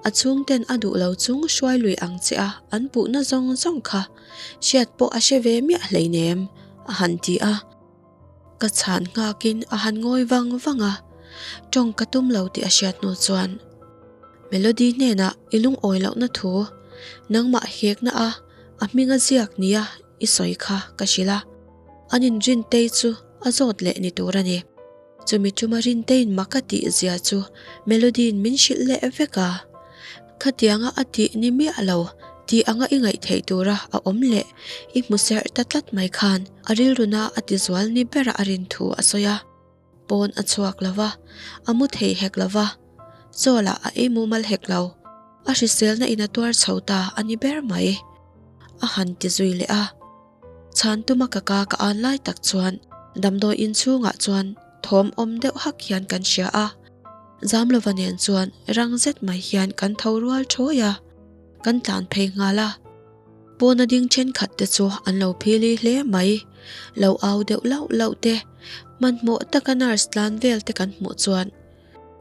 A chhungten a duh lo chung hruai lui ang che a an puhna zawng zawng kha hriat pawh a hre ve miah hleinem, a han ti a. Ka chhan nghakin a han ngawi vang vang a, tawng ka tum lo tih a hriat hnu chuan Melody hnenah i lungawi lohna thu nangmah hekna a a hming a ziak nia i sawi kha ka hrilh a, an inrintei chu a zawt leh ni tur a ni. Chumi chuma Rintei'n mak a tih zia chu Melody-in min hrilh leh vek a. Khatianga a tih ni miah lo tih anga i ngaih theih tura a awm leh i hmu serh ta tlat mai khan a rilruna a ti zual ni bera a rin thu a sawi a. Pawn a chhuak lo va, a mu thei hek lo va, chaw lah a ei mumal hek lo. A hriselna in a tuar chho ta a ni ber mai. A han ti zui leh a. Chhan tuma ka ka ka an lai tak chuan damdawi in chhungah chuan thawm awm deuh hak hian kan hria a, Zamlova nen chuan rang zet mai hian kan tho rual thawi a, kan tlan phei nghal a. Pawna ding thenkhat te chu an lo phili hle mai, lo au deuh lauh lauh te, hmanhmawh taka nurse tlan vel te kan hmuh chuan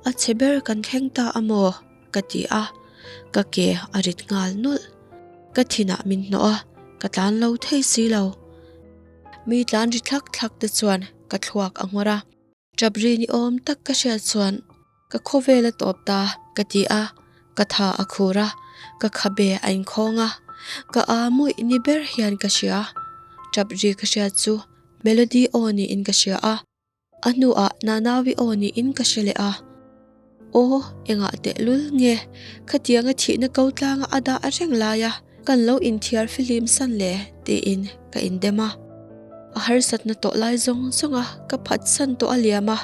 a chhe ber kan thleng ta a maw? Ka ti a, ka ke a rit nghal nulh. Ka thinah min hnawh a, ka tlan lo thei si lo. Mi tlan ri thlak thlak te chuan ka thluak a nghawr a. Tap ri ni awm tak ka hriat chuan ka khawvel a tawp ta ka ti a, ka tha a khur a, ka khabe a inkhawng a, ka aa muih ni ber hian ka hria. Tap ri ka hriat chu Melody aw niin ka hria a. A hnuah Nanawi aw niin ka hre leh a. Aw, engah tehlul nge khatianga thihna ko tlanga a dah reng laia kan lo inthiar fihlim san le tiin ka indem a. A harsatna tawh lai zawng zawnga ka phatsan tawh a liam a,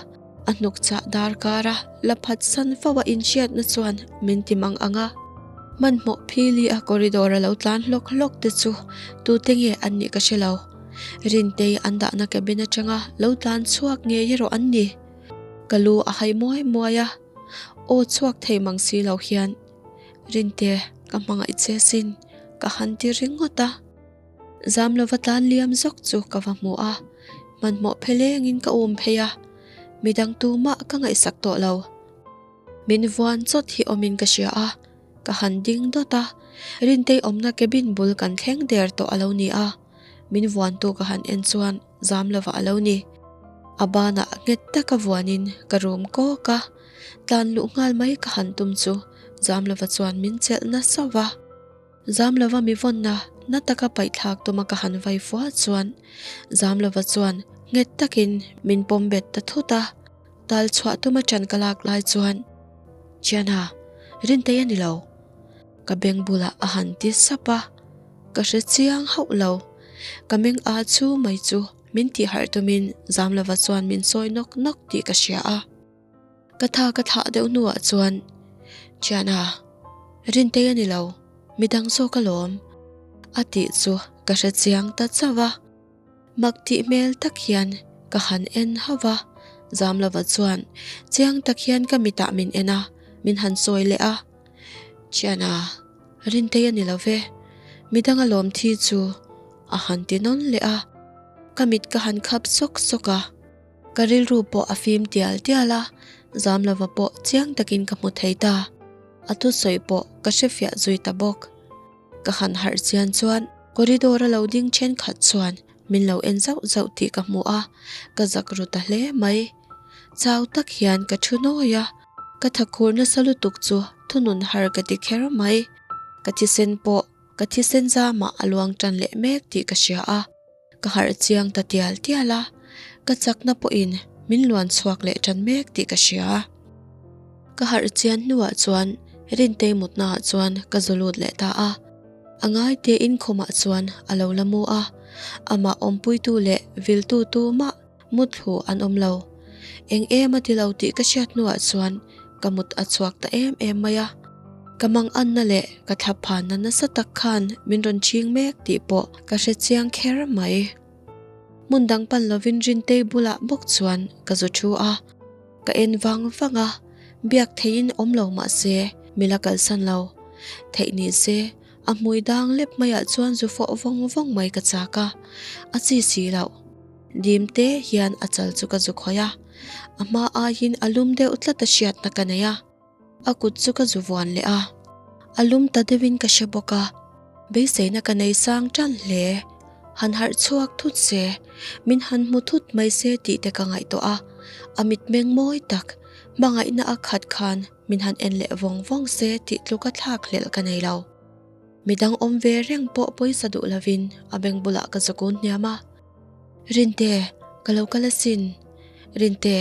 a hnuk chah darkara la phatsan fo a inhriatna chuan min ti mang ang a. Hmanhmawh phili a corridor a lo tlan hlawk hlawk te chu tute nge an nih ka hre lo. Rintei an dahna cabin atanga lo tlan chhuak ngei erawh an ni. Ka lu a hai muai muai a, aw chhuak thei mang si lo hian, Rinte, ka hmangaih che sin, ka han ti ringawt a. Zam lova tlan liam zawk chu ka va hmu a, hmanhmawh phelengin ka um phei a, midang tumah ka ngaihsak tawh lo. Min vuan chawt hi awmin ka hria a, ka han ding dawt a, Rintei awmna cabin bul kan thleng der tawh a lo ni a, min vuantu ka han en chuan zam lova a lo ni. A banah nghet taka vuanin ka rum kawk a, tlan luh nghal mai ka han tum chu zam lova chuan min chelh nasa va. Zam lova mi vawnna na taka paihthlak tuma ka han vai fua chuan zam lova chuan nghet takin min pawm bet ta thut a. Tal chhuah tuma ṭan ka lak lai chuan, Chiana, Rintei a ni lo. Ka beng bulah a han ti sap a, ka hre chiang hauh lo. Ka meng a chu mai chu min tih harh tumin Zamlova chuan min sawi nawk nawk tih ka hria a. Ka tha ka thlah deuh hnuah chuan, Chiana, Rintei a ni lo, midang zawk alawm, a tih chu ka hre chiang ta chauh a. Mak tih hmel tak hian ka han en hauh va. Zamlova chuan chiang tak hian ka mitah min en a, min han sawi leh a. Thiana, Rintei a ni lo ve, midang a lawm thi chu a han ti nawn leh a. Ka mit ka han khap sawk sawk a. Ka rilru pawh a fim tial tial a, Zamlova pawh chiang takin ka hmu thei ta. A thusawi pawh ka hrefiah zui ta bawk. Ka han harh chian chuan corridor a lo ding thenkhat chuan min lo en zauh zauh tih ka hmu a, ka zak ru ta hle mai. Chau tak hian ka thu nawi a, ka thakhur nasa lutuk chu thunun har ka ti kher mai. Ka thisen pawh ka thisen zamah a luang tan leh mek tih ka hria a, ka harh chiang ta tial tial a, ka chakna pawhin min luan chhuak leh tan mek tih ka hria. Ka harh chian hnuah chuan Rintei mutnaah chuan ka zu lut leh ta a. A ngai tein khumah chuan a lo la mu a, amah awmpuitu leh viltu tumah mutthlu an awm lo. Eng em a ti lo tih ka hriat hnuah chuan ka mut a chhuak ta em em mai a. Ka manganna leh ka thlaphanna nasa tak khan min rawn chhing mek tih pawh ka hre chiang kher mai. Hmun dang pan lovin Rintei bulah bawk chuan ka zu thu a. Ka en vang vang a, biak theihin awm lo mah se mi la kalsan lo. Theih ni se, a hmui dang lep maiah chuan zu fawh vawng vawng mai ka chak a, a chi si loh. Dim te hian a chal chu ka zu khawih a, a hma aiin a lum deuh tlat a hriatna ka nei a. A kut chu ka zu vuan leh a, a lum ta deuhin ka hre bawk a, beiseina ka nei sang tan hle. Han harh chhuak thut se, min han hmu thut mai se tih te ka ngaihtuah a, a mitmeng mawi tak, hmangaihna a khat khan min han en leh vawng vawng se tih tluka thlak hlelh ka nei lo. Midang awm ve reng pawh pawisa duh lovin a beng bulah ka zakun hniam a. Rinte, ka lo kal asin. Rinte,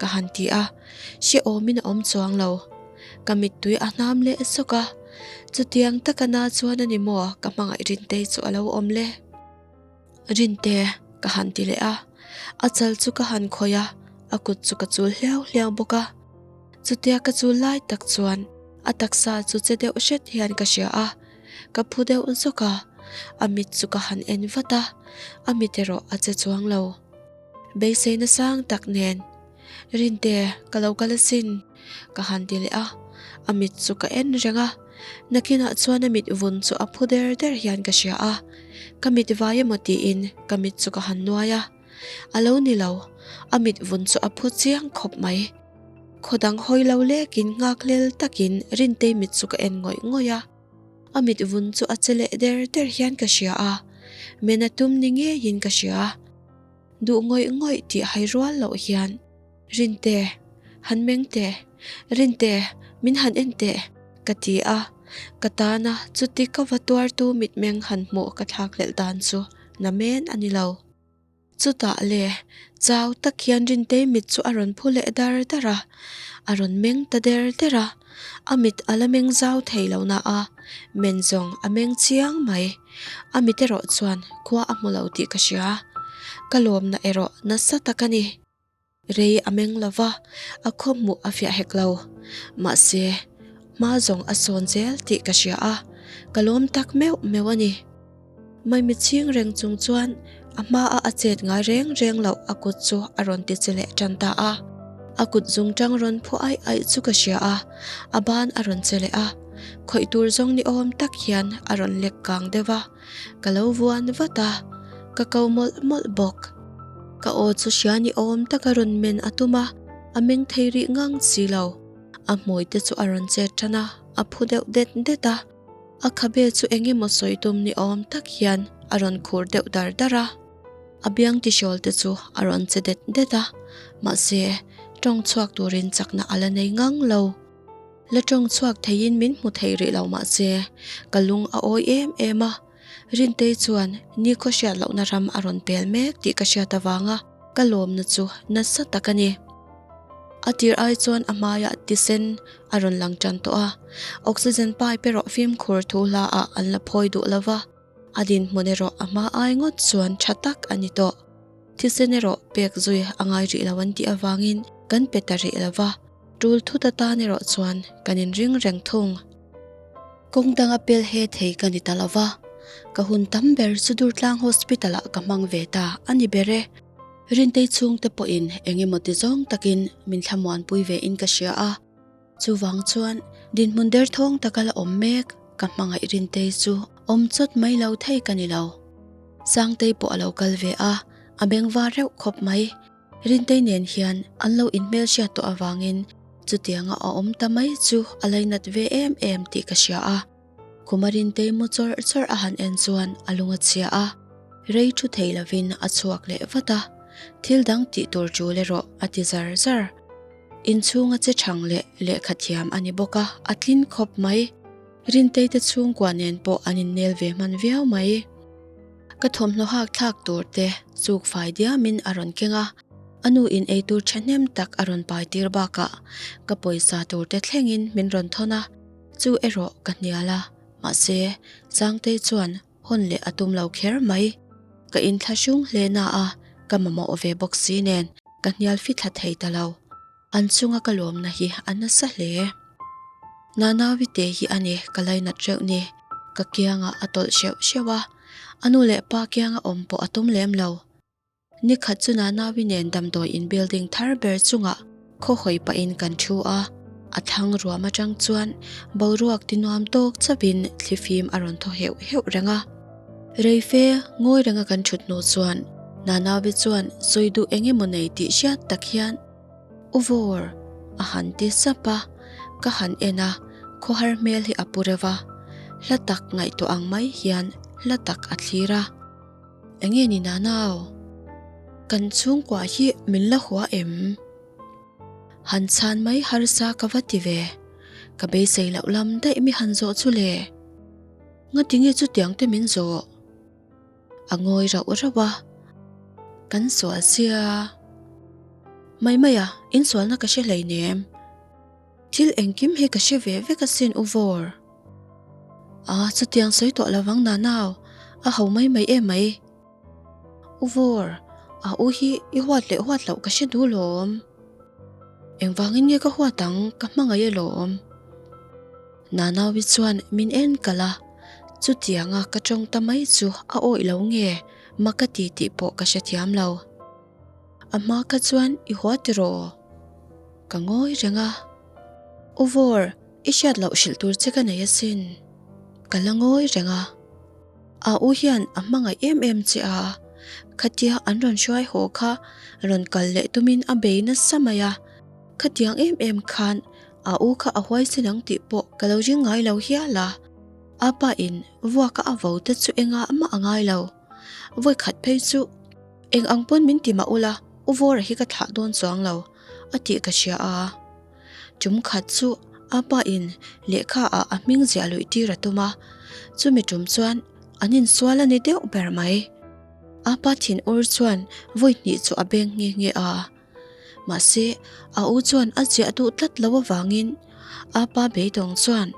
ka han ti a, hrehawmin a awm chuang lo. Ka mittui a hnam leh sawk a, chutiang taka na chuan a ni maw ka hmangaih Rintei chu a lo awm le. Rinte, ka han ti leh a, a chal chu ka han khawih a, a kut chu ka chul hliau hliau bawk a. Chutia ka chul lai tak chuan a taksa chu che deuh hret hian ka hria a. Ka phu deuh zawk a, a mit chu ka han en vat a, a mit erawh a che chuang lo. Beiseina sang tak nen, Rinte, ka lo kal asin, ka han ti leh a, a mit chu ka en reng a, nakinah chuan a mit vun chu a phu der der hian ka hria a, ka mit vai emaw tiin ka mit chu ka han nuai a, a lo ni lo, a mit vun chu a phu chiang khawp mai. Khaw dang hawi lo lekin nghakhlel takin Rintei mit chu ka en ngawih ngawih a, a mit vun chu a che leh der der hian ka hria a, men a tum ni ngeiin ka hria. Duh ngawih ngawih tih hai rual loh hian, Rinte, han meng teh, Rinte, min han en teh, ka ti a, ka tana chuti ka va tuartu mitmeng han hmuh ka thlakhlelh dan chu namen a ni lo. Chutah le, chau tak hian Rintei mit chu a rawn phu leh dar dar a, a rawn meng ta der der a, a mit a la meng zau thei lo na a, men zawng a meng chiang mai. A mit erawh chuan khua a hmu lo tih ka hria. Ka lawmna erawh nasa tak a ni. Rei a meng lo va, a khaw hmuh a fiah hek lo. Mahse, hma zawng a sawn zel tih ka hria a, ka lawm tak meuh meuh a ni. Maimi chhing reng chung chuan a hmaa a chet ngai reng reng loh a kut chu a rawn ti che leh tan ta a. A kut zung tang rawn phu aih aih chu ka hria a, a ban a rawn che leh a. Khawih tur zawng ni awm tak hian a rawn lek kang deuh va. Ka lo vuan vat a, ka ko mawlh mawlh bawk. Ka aw chu hria ni awm taka rawn men a tum a, a meng thei rih ngang si lo. A hmui te chu a rawn chet tan a, a phu deuh det det a. A khabe chu eng emaw sawi tum ni awm tak hian a rawn khur deuh dar dar a. A biang tihrawl te chu a rawn che det det a, mahse tawng chhuak turin chakna a la nei ngang lo. La tawng chhuak theiin min hmu thei rih lo mahse, ka lung a awi em em a. Rintei chuan nikhaw hriat lohna ram a rawn pel mek tih ka hriat avanga ka lawmna chu nasa tak a ni. A tir ai chuan a hmaiah tisen a rawn lang tan tawh a, oxygen pipe erawh fimkhur thu hla ah an la phawi duh lova, a dinhmun erawh a hma ai ngawt chuan tha tak a ni tawh. Thisen erawh pek zui a ngai rih lo an tih avangin kan pe ta rih lova. Tul thut atan erawh chuan kan inring reng thung. Kawng danga pel he thei ka ni ta lo va, ka hun tam ber chu Durtlang Hospital ah ka hmang ve ta a ni ber e. Rintei chhungte pawhin eng emaw ti zawng takin min thlamuanpui ve in ka hria a, chuvang chuan dinhmun derthawng taka la awm mek ka hmangaih Rintei chu awm chawt mai lo thei ka ni lo. Sangtei pawh a lo kal ve a, a bengvar reuh khawp mai. Rintei nen hian an lo inhmelhriat tawh avangin chutianga a awm ta mai chu a lainat ve em em tih ka hria a. Khuma Rintei mu chawrh chawrh a han en chuan a lung a chhia a, rei thu thei lovin a chhuak leh vat a, thil dang tih tur tul erawh a ti zar zar. Inchhunga che thang leh lehkha thiam a ni bawk a, a tlin khawp mai. Rintei te chhungkua nen pawh an innel ve hman viau mai. Ka thawmhnaw hak thlak tur te chuk fai diamin a rawn keng a, a nu in eitur thahnem tak a rawn pai tir bakah ka pawisa tur te thlengin min rawn thawn a, chu erawh ka hnial a, mahse Sangtei chuan hawn leh a tum lo kher mai. Ka inthlahrung hle na a, ka mamawh ve bawk si nen ka hnial fithla thei ta lo. An chunga ka lawmna hi a nasa hle. Nanawi te hi a ni ka lainat reuh ni. Ka kiangah a tawlh hreuh hreuh a, a nu leh pa kianga awm pawh a tum lem lo. Nikhat chu Nanawi nen damdawi in building thar ber chungah khaw hawi pahin kan thu a, a thlang ruam atang chuan boruak ti nuam tawk chauhin thlifim a rawn thaw heuh heuh reng a. Reife ngawi renga kan thut hnu chuan Nanawi chuan sawi duh eng emaw nei tih hriat tak hian, U Vawr, a han ti sap a, ka han en a, khawhar hmel hi a pu reuh a, hla tak ngaihtuah ang mai hian hla tak a thlir a. Enge ni Nanau? Kan chhungkua hi min la hua em? Han chhan mai harsa ka va ti ve, ka beisei loh lam daih mi han zawh chu le. Ngatinge chutiang te min zawh? A ngawi rauh rauh a, Kan sual sia. Mai mai a, in sualna ka hre hleinem. Thil engkim hi ka hre ve vek asin U Vawr. A, chutiang sawi tawh lovang Nanau, a ho mai mai em mai. U Vawr, a u hi i huat leh huat loh ka hre duh lawm. Engvangin nge ka huat ang, ka hmangaih alawm. Nanaui chuan min en kalh a, chutianga ka tawng ta mai chu a awih lo nge ma ka ti tih pawh ka hrethiam lo. A hma kha chuan i hua tiraw? Ka ngawi reng a. U Vawr, i hriat loh hrilh tur che ka nei asin. Ka la ngawi reng a. A u hian a hmangaih em em che a, khatia an rawn hruai haw kha rawn kal leh tumin a bei nasa mai a, khatiang em em khan A u kha a huaisen ang tih pawh ka lo ring ngai lo hial a, a pa in vuaka a vo te chu engah mah a ngai lo. Vawi khat phei chu eng ang pawn min ti mah ula U Vawra hi ka thlah dawn chuang lo a tih ka hria a. Tum khat chu a pa in lehkha ah a hming ziah luih tir a tum a, chumi tum chuan an insual a ni deuh ber mai. A pa thin ur chuan vawi hnih chu a beng nghe nghe a. Mahse, a u chuan a ziah duh tlat lo avangin a pa beidawng chuan,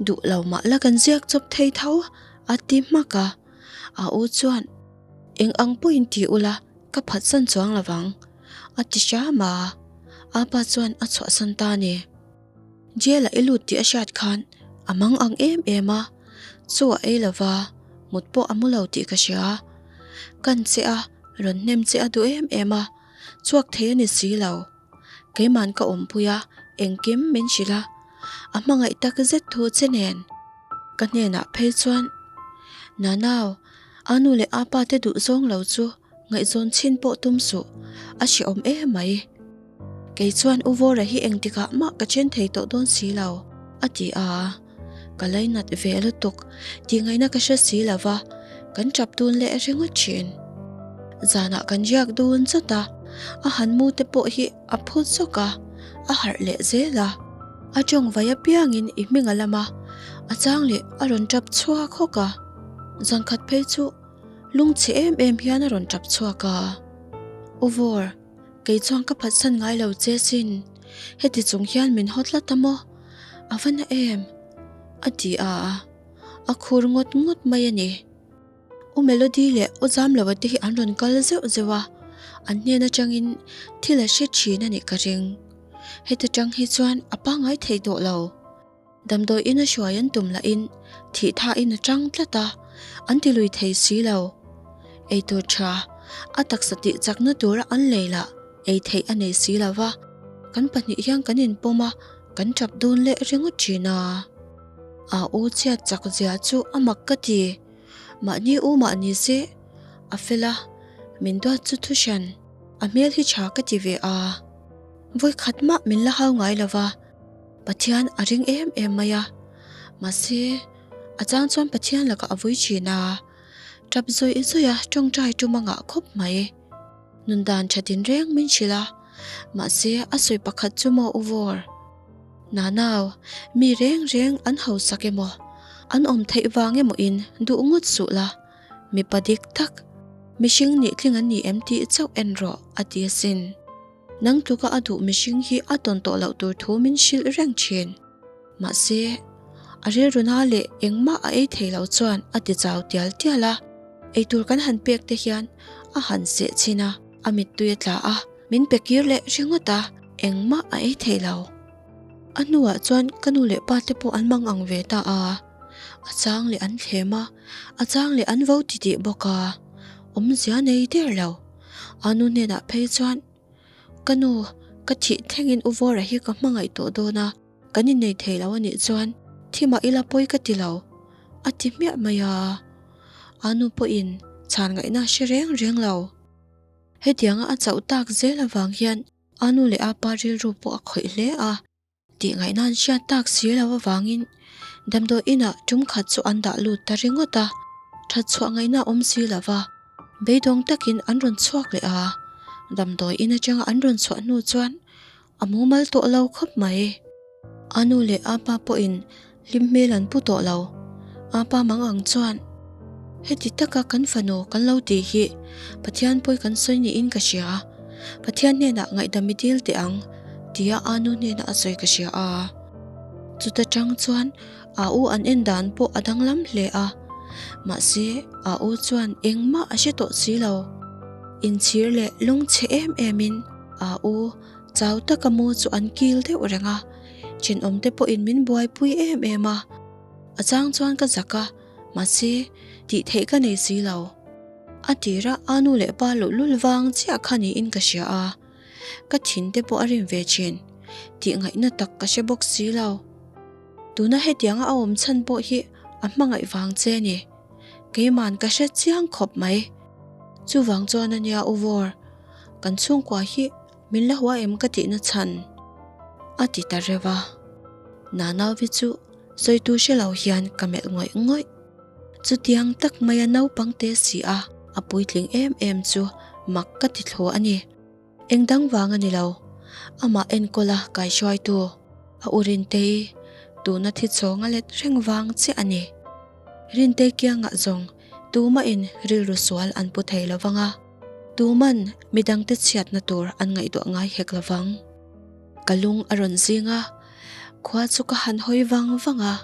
Duh lo mah la kan ziak chawp thei tho, a ti hmak a. A u chuan, Eng ang pawhin ti ula, ka phatsan chuang lo vang, a ti hram a. A pa chuan a chhuahsan ta a ni. Jail-a i lut tih a hriat khan a mang ang em em a, chu a ei lova, mut pawh a mu lo tih ka hria. Kan che a, rawn hnem che a duh em em a, chhuak thei a ni si lo. Keiman ka awmpui a, engkim min hrilh a, a hmangaih tak zet thu che nen. Ka hnenah phei chuan, Nanau, a nu leh a pa te duh zawng lo chu Ngaihzawn chhin pawh tum suh, a hrehawm em mai. Kei chuan U Vawra hi engtikah mah ka then thei tawh dawn si lo, a ti a. Ka lainat ve lutuk, tihngaihna ka hre si lo va, kan tap dun leh ringawt thin. Zanah kan riak dun chawt a, a han mu te pawh hi a phut zawk a, a harh leh zel a. A tawng vai apiangin i hming a lam a, a chang leh a rawn tap chhuak hawk a. Zankhat phei chu Lungchhe em em hian a rawn tap chhuak a, U Vawr, kei chuan ka phatsan ngai lo che sin, heti chung hian min haw tlat a maw? A va na em? A ti a, a khur ngawt ngawt mai a ni. U Melody leh U Zamloa te hi an rawn kal zeuh zeuh a, an hnen atangin thil a hre thin a nih ka ring. Heti tang hi chuan a pangngai thei tawh lo. Damdawi in a hruai an tum lahin thih thain a tang tlat a, an ti lui thei si lo. Eitur tha. A taksa tih chakna tura an lei lah ei theih a nei si lo va, kan pahnih hian kan inpawm a, kan tap dun leh ringawt thin a. A u chhiat chak zia chu a mak ka ti. Mahni u mah ni se, a fel a, min duat chu thu hran, a hmel hi tha ka ti ve a. Vawikhat mah min la hau ngai lo va, Pathian a ring em em mai a, mahse a chang chuan Pathian lakah a vui thin a, tap zawih zawih a tawngtai tum a ngah khawp mai. Nun dan tha tin reng min hrilh a, mahse a sawi pakhat chu maw u vawr? Nanau, mi reng reng an hausak emaw, an awm theih vang emaw in duh ngawt suh la, mipa dik tak, mihring nih tling an ni em tih chauh en rawh a ti asin. Nang tluka a duh mihring hi a tawn tawh loh tur thu min hrilh reng thin. Mahse, a rilruna leh engmah a ei thei lo chuan a ti chau tial tial a, eitur kan han pek te hian a han seh chhin a, a mittui a tla a, min pe kir leh ringawt a, engmah a ei thei lo. A hnuah chuan ka nu leh pa te pawh an mang ang ve ta a, a chang leh an thlem a, a chang leh an vo titih bawk a, awmzia nei der lo. A nu hnenah phei chuan, Ka nu, ka thih thlengin U Vawra hi ka hmangaih tawh dawn a, kan innei thei lo a nih chuan thi mah ila pawi ka ti lo, a ti hmiah mai a. A nu pawhin chhan ngaihna a hre reng reng lo. Hetianga a chauh tak zel avang hian a nu leh a pa rilru pawh a khawih hle a. Tih ngaihna an hriat tak si lo avangin damdawi inah tum khat chu an dah lut ta ringawt a, that chhuah ngaihna a awm si lo va, beidawng takin an rawn chhuak leh a, damdawi in atanga an rawn chhuah hnu chuan a mumal tawh lo khawp mai. A nu leh a pa pawhin hlim hmel an pu tawh lo. A pa mang ang chuan, Heti taka kan fanu kan lo tih hi Pathian pawi kan sawi niin ka hria. Pathian hnenah ngaihdam i dil teh ang, tia a nu hnenah a sawi ka hria a. Chuta tang chuan a u an en dan pawh a danglam hle a. Mahse, a u chuan engmah a hre tawh si lo. Inchhir leh lungchhe em emin a u chau taka mu chu an kil deuh reng a. Thenawmte pawhin min buaipui em em a. A chang chuan ka zak a, mahse, tih theih ka nei si lo. A tira a nu leh pa luhlul vang chiah kha niin ka hria a, ka thin te pawh a rim ve thin tih ngaihna tak ka hre bawk si lo. Tuna hetianga a awm chhan pawh hi a hmangaih vang che a ni. Keiman ka hre chiang khawp mai. Chuvang chuan a nia U Vawr, kan chhungkua hi min la hua em ka tihna chhan a ti ta reuh a. Nanauvi chu sawitu hre lo hian ka melh ngawih ngawih. Chutiang tak maia naupang te si a, a puitling em em chu mak ka ti thlu a ni. Eng dang vang a ni lo, amah enkawl a kaihruaitu, a u Rintei, tuna thi chhawng a let reng vang chiah a ni. Rintei kiangah zawng tumahin rilru sual an pu thei lo vang a, tuman midangte chhiatna tur an ngaihtuah ngai hek lo vang. Ka lung a rawn zing a, khua chu ka han hawi vang vang a.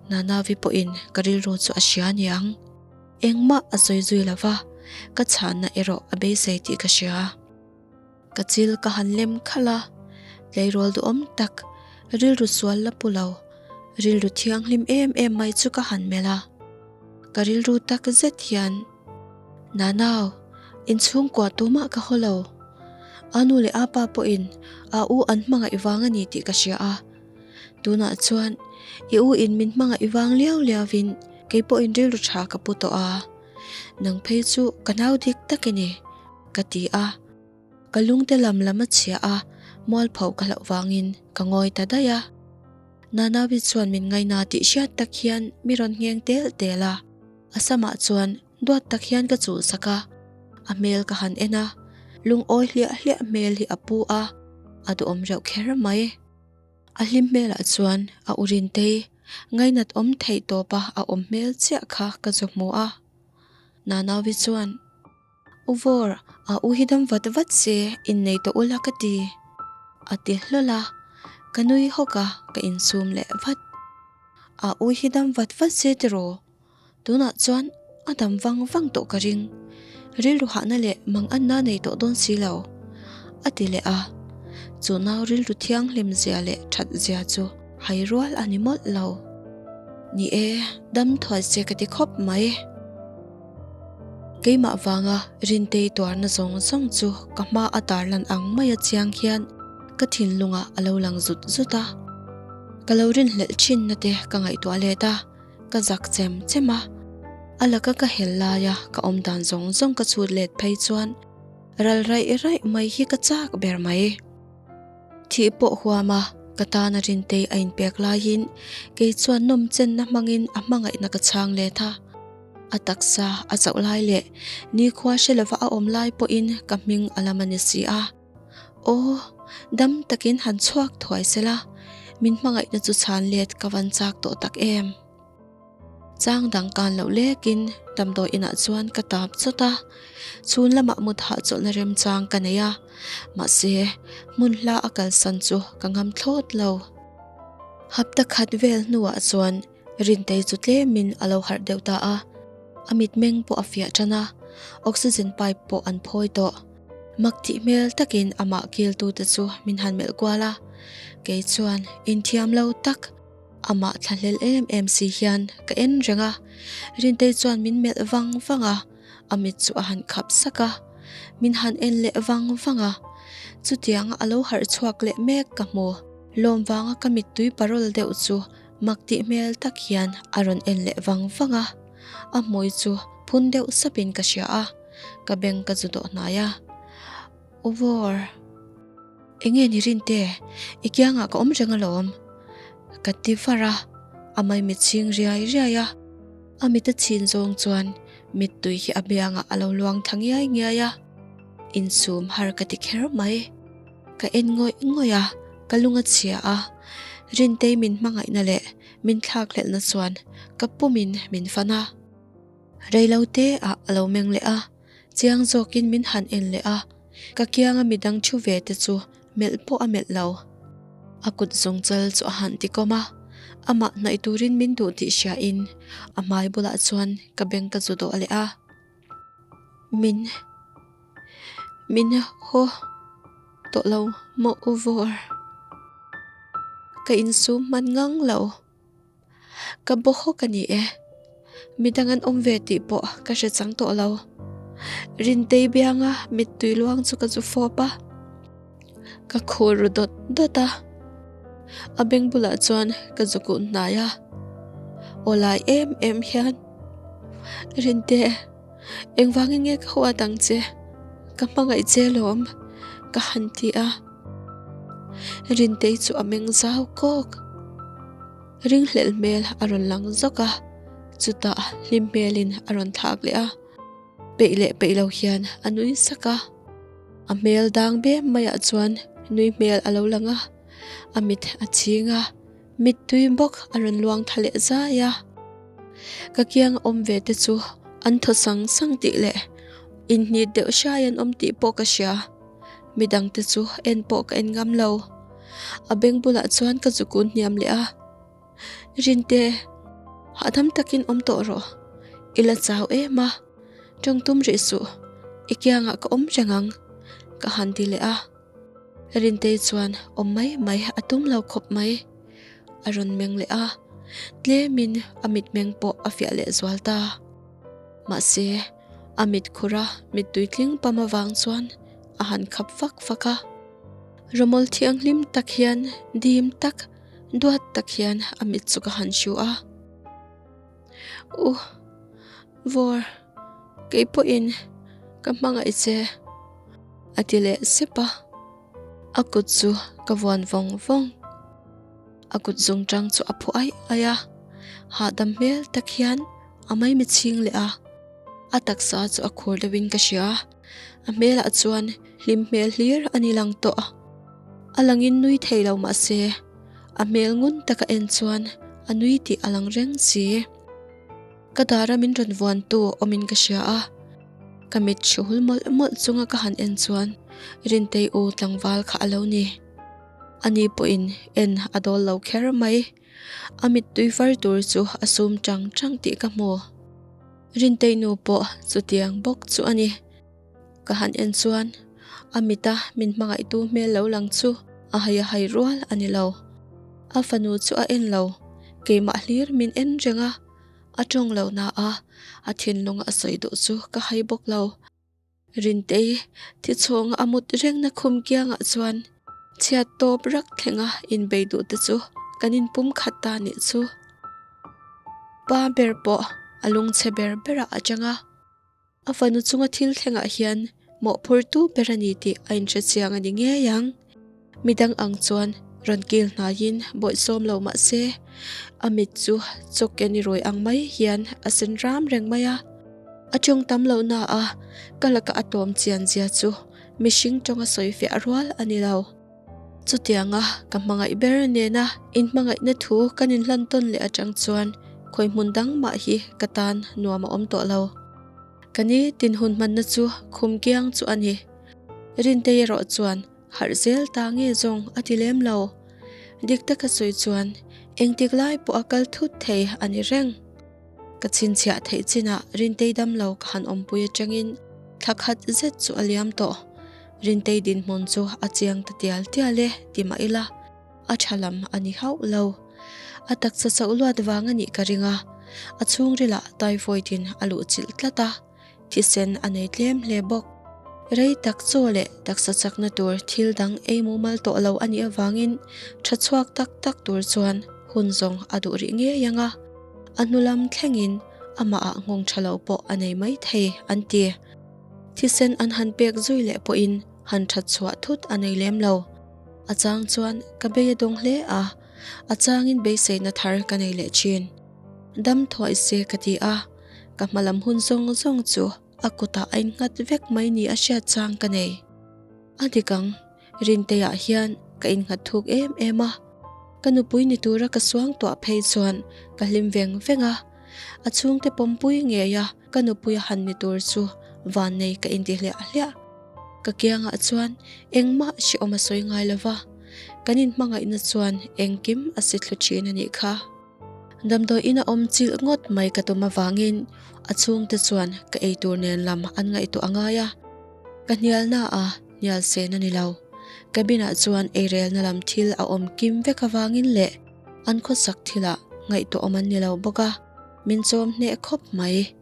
Nanavi pawhin ka rilru chu a hria niang. Engmah a sawi zui lo va, ka chhanna erawh a beisei tih ka hria. Ka chil ka han lem khalh a, tleirawl duhawm tak, rilru sual la pu lo, rilru thianghlim em em mai chu ka han melh a. Ka rilru tak zet hian, Nanau, inchhungkua tumah ka haw lo. A nu leh a pa pawhin a u an hmangaih vang a ni tih ka hria a. Tunah chuan i u in min hmangaih vang liau liau in kei pawhin rilru tha ka pu tawh a, nang phei chu ka nau dik tak i ni, ka ti a. Ka lungte lam lam a chhia a, mualpho ka hlauh vangin ka ngawi ta daih a. Nanawi chuan min ngaina tih hriat tak hian mi rawn ngheng tel tel a, a samah chuan duat tak hian ka chulhsak a, a hmel ka han en a, lungawi hliah hliah hmel hi a pu a, a duhawm reuh kher mai. A hlim hmelah chuan a u Rintei ngainat awm theih tawpa a awm hmel chiah kha ka zu hmu a. Nanavi chuan, U Vawr, a u hi dam vat vat se innei tawh ula ka ti, a ti hlawl a, ka nui hawk a, ka insum leh vat. A u hi dam vat vat se tiraw? Tunah chuan a dam vang vang tawh ka ring. Rilru hahna leh manganna nei tawh dawn si lo, a ti leh a. Chu nau rilru thianghlim zia leh that zia chu hai rual a ni mawlh lo. Ni e, dam thuai se ka ti khawp mai. Keimah vanga Rintei tuarna zawng zawng chu ka hma a tarlan ang maia chiang hian ka thinlungah a lo lang zut zut a. Ka lo rinhlelh thinna te ka ngaihtuah let a, ka zak chem chem a. A laka ka hel laia ka awm dan zawng zawng ka chhut let phei chuan ral raih raih mai hi ka chak ber mai. Thih pawh huam a, ka tana Rintei a inpek laiin kei chuan nawmchenna hmangin a hmangaihna ka chhang let a. A taksa a chauh lai leh nikhua hre lova a awm lai pawhin ka hming a lam a ni si a. Aw, dam takin han chhuak thuai sela, min hmangaihna chu chhan let ka van chak tawh tak em. Chang dang kan loh lekin damdawi inah chuan ka tap chawt a, chhun lamah mut hahchawlhna remchang ka nei a, mahse hmun hla a kalsan chu ka ngam thlawt lo. Hapta khat vel hnuah chuan Rintei chu tlemin a lo harh deuh ta a, a mitmeng pawh a fiah tan a, oxygen pipe pawh an phawi tawh. Mak tih hmel takin amah kiltute chu min han melh kual a, kei chuan inthiam lo tak, amah thlahlel em em si hian ka en reng a. Rintei chuan min melh vang vang a, a mit chu a han khap sak a, min han en leh vang vang a, chutianga a lo harh chhuak leh mek ka hmu. Lawm vanga ka mittui parawl deuh chu Mak tih hmel tak hian a rawn en leh vang vang a, a hmui chu phun deuh sapin ka hria a, ka beng ka zu dawh hnai a. U Vawr, enge ni Rinte, i kiangah ka awm reng alawm, ka ti var a, a maimit chhing riai riai a, a mit a chhin zawng chuan mittui hi a biangah a lo luang thla ngiai ngiai a, insum har ka ti kher mai. Ka en ngawih ngawih a, ka lung a chhia a, Rintei min hmangaihna leh min thlakhlelhna chuan ka pumin min fan a. Reilote ah a lo meng leh a, chiang zawkin min han en leh a, ka kianga midang thu ve te chu melh pawh a melh lo. A kut zawng chal chu a han ti kawm a, amah hnaih turin min duh tih hriain a hmai bulah chuan ka beng ka zu dawh leh a. Min. Min haw tawh lo maw u Vawr? Ka insum hman ngang lo. Ka baw hawk a ni e. Midang an awm ve tih pawh ka hre chang tawh lo. Rintei bianga mittui luang chu ka zu fawp a. Ka khur ru dawt dawt a. A beng bulah chuan ka zu kun hnai a. Aw lai em em hian Rinte. Engvangin nge ka huat ang che? Ka hmangaih che lawm, ka han ti a. Rintei chu a meng zau kawk. Ringhlelh hmel a rawn lang zawk a, chutah hlim hmelin a rawn thlak leh a. Peih leh peih lo hian a nui sak a. A hmel dang bem maiah chuan nui hmel a lo lang a, a mit a chhing a. Mittui bawk a rawn luang tha leh zai a, ka kianga awm ve te chu an thaw sang sang tih leh inhnit deuh hrai an awm tih pawh ka hria, midang te chu en pawh ka en ngam lo. A beng bulah chuan ka zukun hniam leh a, Rinte, hahdam takin awm tawh rawh, i la chau em a, tawng tum rih suh, i kiangah ka awm reng ang, ka han ti leh a. Rintei chuan awm mai mai a tum lo khawp mai. A rawn meng leh a, tlemin a mitmeng pawh a fiah leh zual ta. Mahse, a mit khur a mittui tling pam avang chuan a han khap fak fak a. Rawmawl thianghlim tak hian dim tak, duat tak hian a mit chu ka han hru a. U Vawr, kei pawhin ka hmangaih che, a ti leh sep a. A kut chu ka vuan vawng vawng. A kut zung tang chu a phu aih aih a, hahdam hmel tak hian a maimi chhing leh a. A taksa chu a khur deuhin ka hria, a hmelah chuan hlim hmel hlir a ni lang tawh. A langin nui thei lo mah se, A hmel ngun taka en chuan a nui tih a lang reng si. Ka dara min rawn vuantu awmin ka hria a, ka mit hru hul mawlh mawlh chunga ka han en chuan Rintei u tlangval kha a lo ni. Ani pawhin en a dawl lo kher mai. A mittui far tur chu a sum chang chang tih ka hmu. Rintei nu pawh chutiang bawk chu a ni. Ka han en chuan a mita min hmangaihtu hmel lo lang chu a hai a hai rual a ni lo. A fanu chu a en lo, keimah hlir min en reng a. A tawng lo na a, a thinlung a sawi duh chu ka hai bawk lo. Rintei thi chhawng a mut rengna khum kiangah chuan chhiat tawp rak thlenga inbei duh te chu kan inpum khat ta nih chu. Pa ber pawh a lungchhe ber berah a chang a. A fanu chunga thil thlengah hian mawhphurtu ber a ni tih a inhre chiang a ni ngei ang. Midang ang chuan rawn kil hnaiin bawihsawm lo mah se, a mit chu chawkeni rawi ang mai hian a sen ram reng mai a. A tawng tam loh na a, ka laka a tlawm chian zia chu mihring tawnga sawi fiah rual a ni lo. Chutianga ka hmangaih ber nena inhmangaihna thu kan inhlan tawn leh atang chuan khawi hmun dang mah hi ka tan nuam a awm tawh lo. Ka ni tin hun hmanna chu khum kiang chu a ni. Rintei erawh chuan harh zel ta nge zawng a ti lem lo. Dik taka sawi chuan engtik lai pawh a kal thut thei a ni reng. Ka chhinchhiah theih chinah Rintei damlo ka han awmpui atangin thla khat zet chu a liam tawh. Rintei dinhmun chu a chiang ta tial tial e ti mah ila, a tha lam a ni hauh lo. A taksa chauh luat vang a nih ka ring a, a chhungrilah typhoid in a luh chilh tlat a, thisen a nei tlem hle bawk. Rei tak chaw leh taksa chakna tur thil dang ei mumal tawh lo a nih avangin tha chhuak tak tak tur chuan hun zawng a duh rih ngei ang a, a hnu lam thlengin amahah nghawng tha lo pawh a nei maithei an ti. Thisen an han pek zui leh pawhin han that chhuah thut a nei lem lo. A chang chuan ka bei a dawng hle a, a changin beiseina thar ka nei leh thin. Dam thuai se ka ti a, ka hma lam hun zawng zawng chu a kutah a innghat vek mai ni a hriat chang ka nei. A dik ang, Rinteiah hian ka innghat thuk em em a, ka nupui ni tura ka suangtuah phei chuan ka hlim veng veng a, A chhungte pawmpui ngei a ka nupui a han ni tur chu vannei ka inti hliah hliah. Ka kiangah chuan engmah hrehawm a sawi ngai lo va, kan inhmangaihna chuan engkim a si thlu thin a nih kha. Damdawi ina awm chilh ngawt mai ka tum avangin a chhungte chuan ka eitur nen lam an ngaihtuah a ngai a, ka hnialna a hnial sen a ni lo. Cabin ah chuan eirelna lam thil a awm kim vek avangin leh An khawsak thilah ngaihtuahawm an ni lo bawk a, min chawm hneh khawp mai.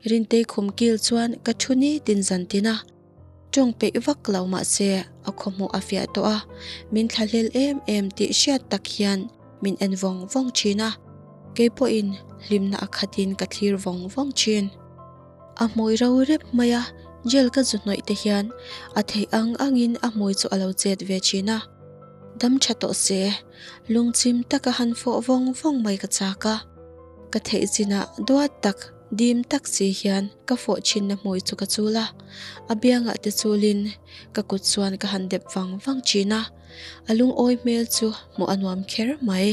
Rintei khum kil chuan ka thu ni tin zan tin a, tawng peih vak lo mah se a khawhmuh a fiah tawh a, min thlahlel em em tih hriat tak hian min en vawng vawng thin a, kei pawhin hlimna a khatin ka thlir vawng vawng thin. A hmui ro rep mai a, gel ka zu hnawih te hian a theih ang angin a hmui chu a lo chet ve thin a, dam tha tawh se. Lungchim taka han fawh vawng vawng mai ka chak a, ka theih chinah duat tak, dim tak si hian ka fawh thinna hmui chu ka chul a, a biangah te chulin ka kut chuan ka han dep vang vang thin a, a lungawi hmel chu hmuh a nuam kher mai.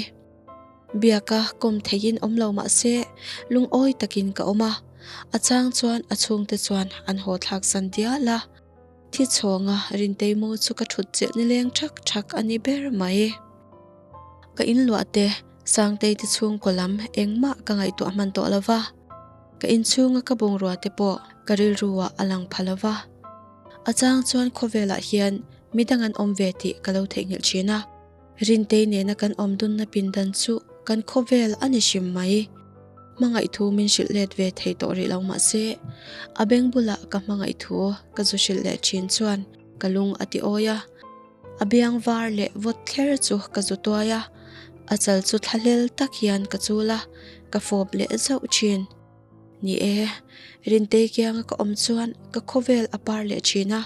Biaka kawm theihin awm lo mah se lungawi takin ka awm a, a chang chuan a chhungte chuan an haw thlak san dial a. Thi chhawnga Rintei mu chu ka thut chilh nileng thak thak a ni ber mai. Ka inluah te, Sangtei te chhungkaw lam engmah ka ngaihtuah hman tawh lo va, ka inchhunga ka bungrua te pawh ka rilruah a lang pha lo va. A chang chuan khawvelah hian midang an awm ve tih ka lo theihnghilh thin a. Rintei nena kan awm dunna pindan chu kan khawvel a ni hrim mai. Hmangaih thu min hrilh let ve thei tawh rih lo mah se, a beng bulah ka hmangaih thu ka zu hrilh leh thin chuan ka lung a ti awi a. A biang var leh vawt thler chu ka zu tuai a, a chal chu thlahlel tak hian ka chul a, ka fawp leh zauh thin. Ni e, Rintei kianga ka awm chuan ka khawvel a par leh thin a,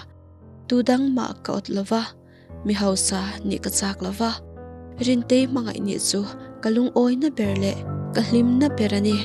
tu dang mah ka awt lo va. Mi hausa nih ka chak lo va, Rintei hmangaih nih chu ka lungawina ber leh ka hlimna ber a ni.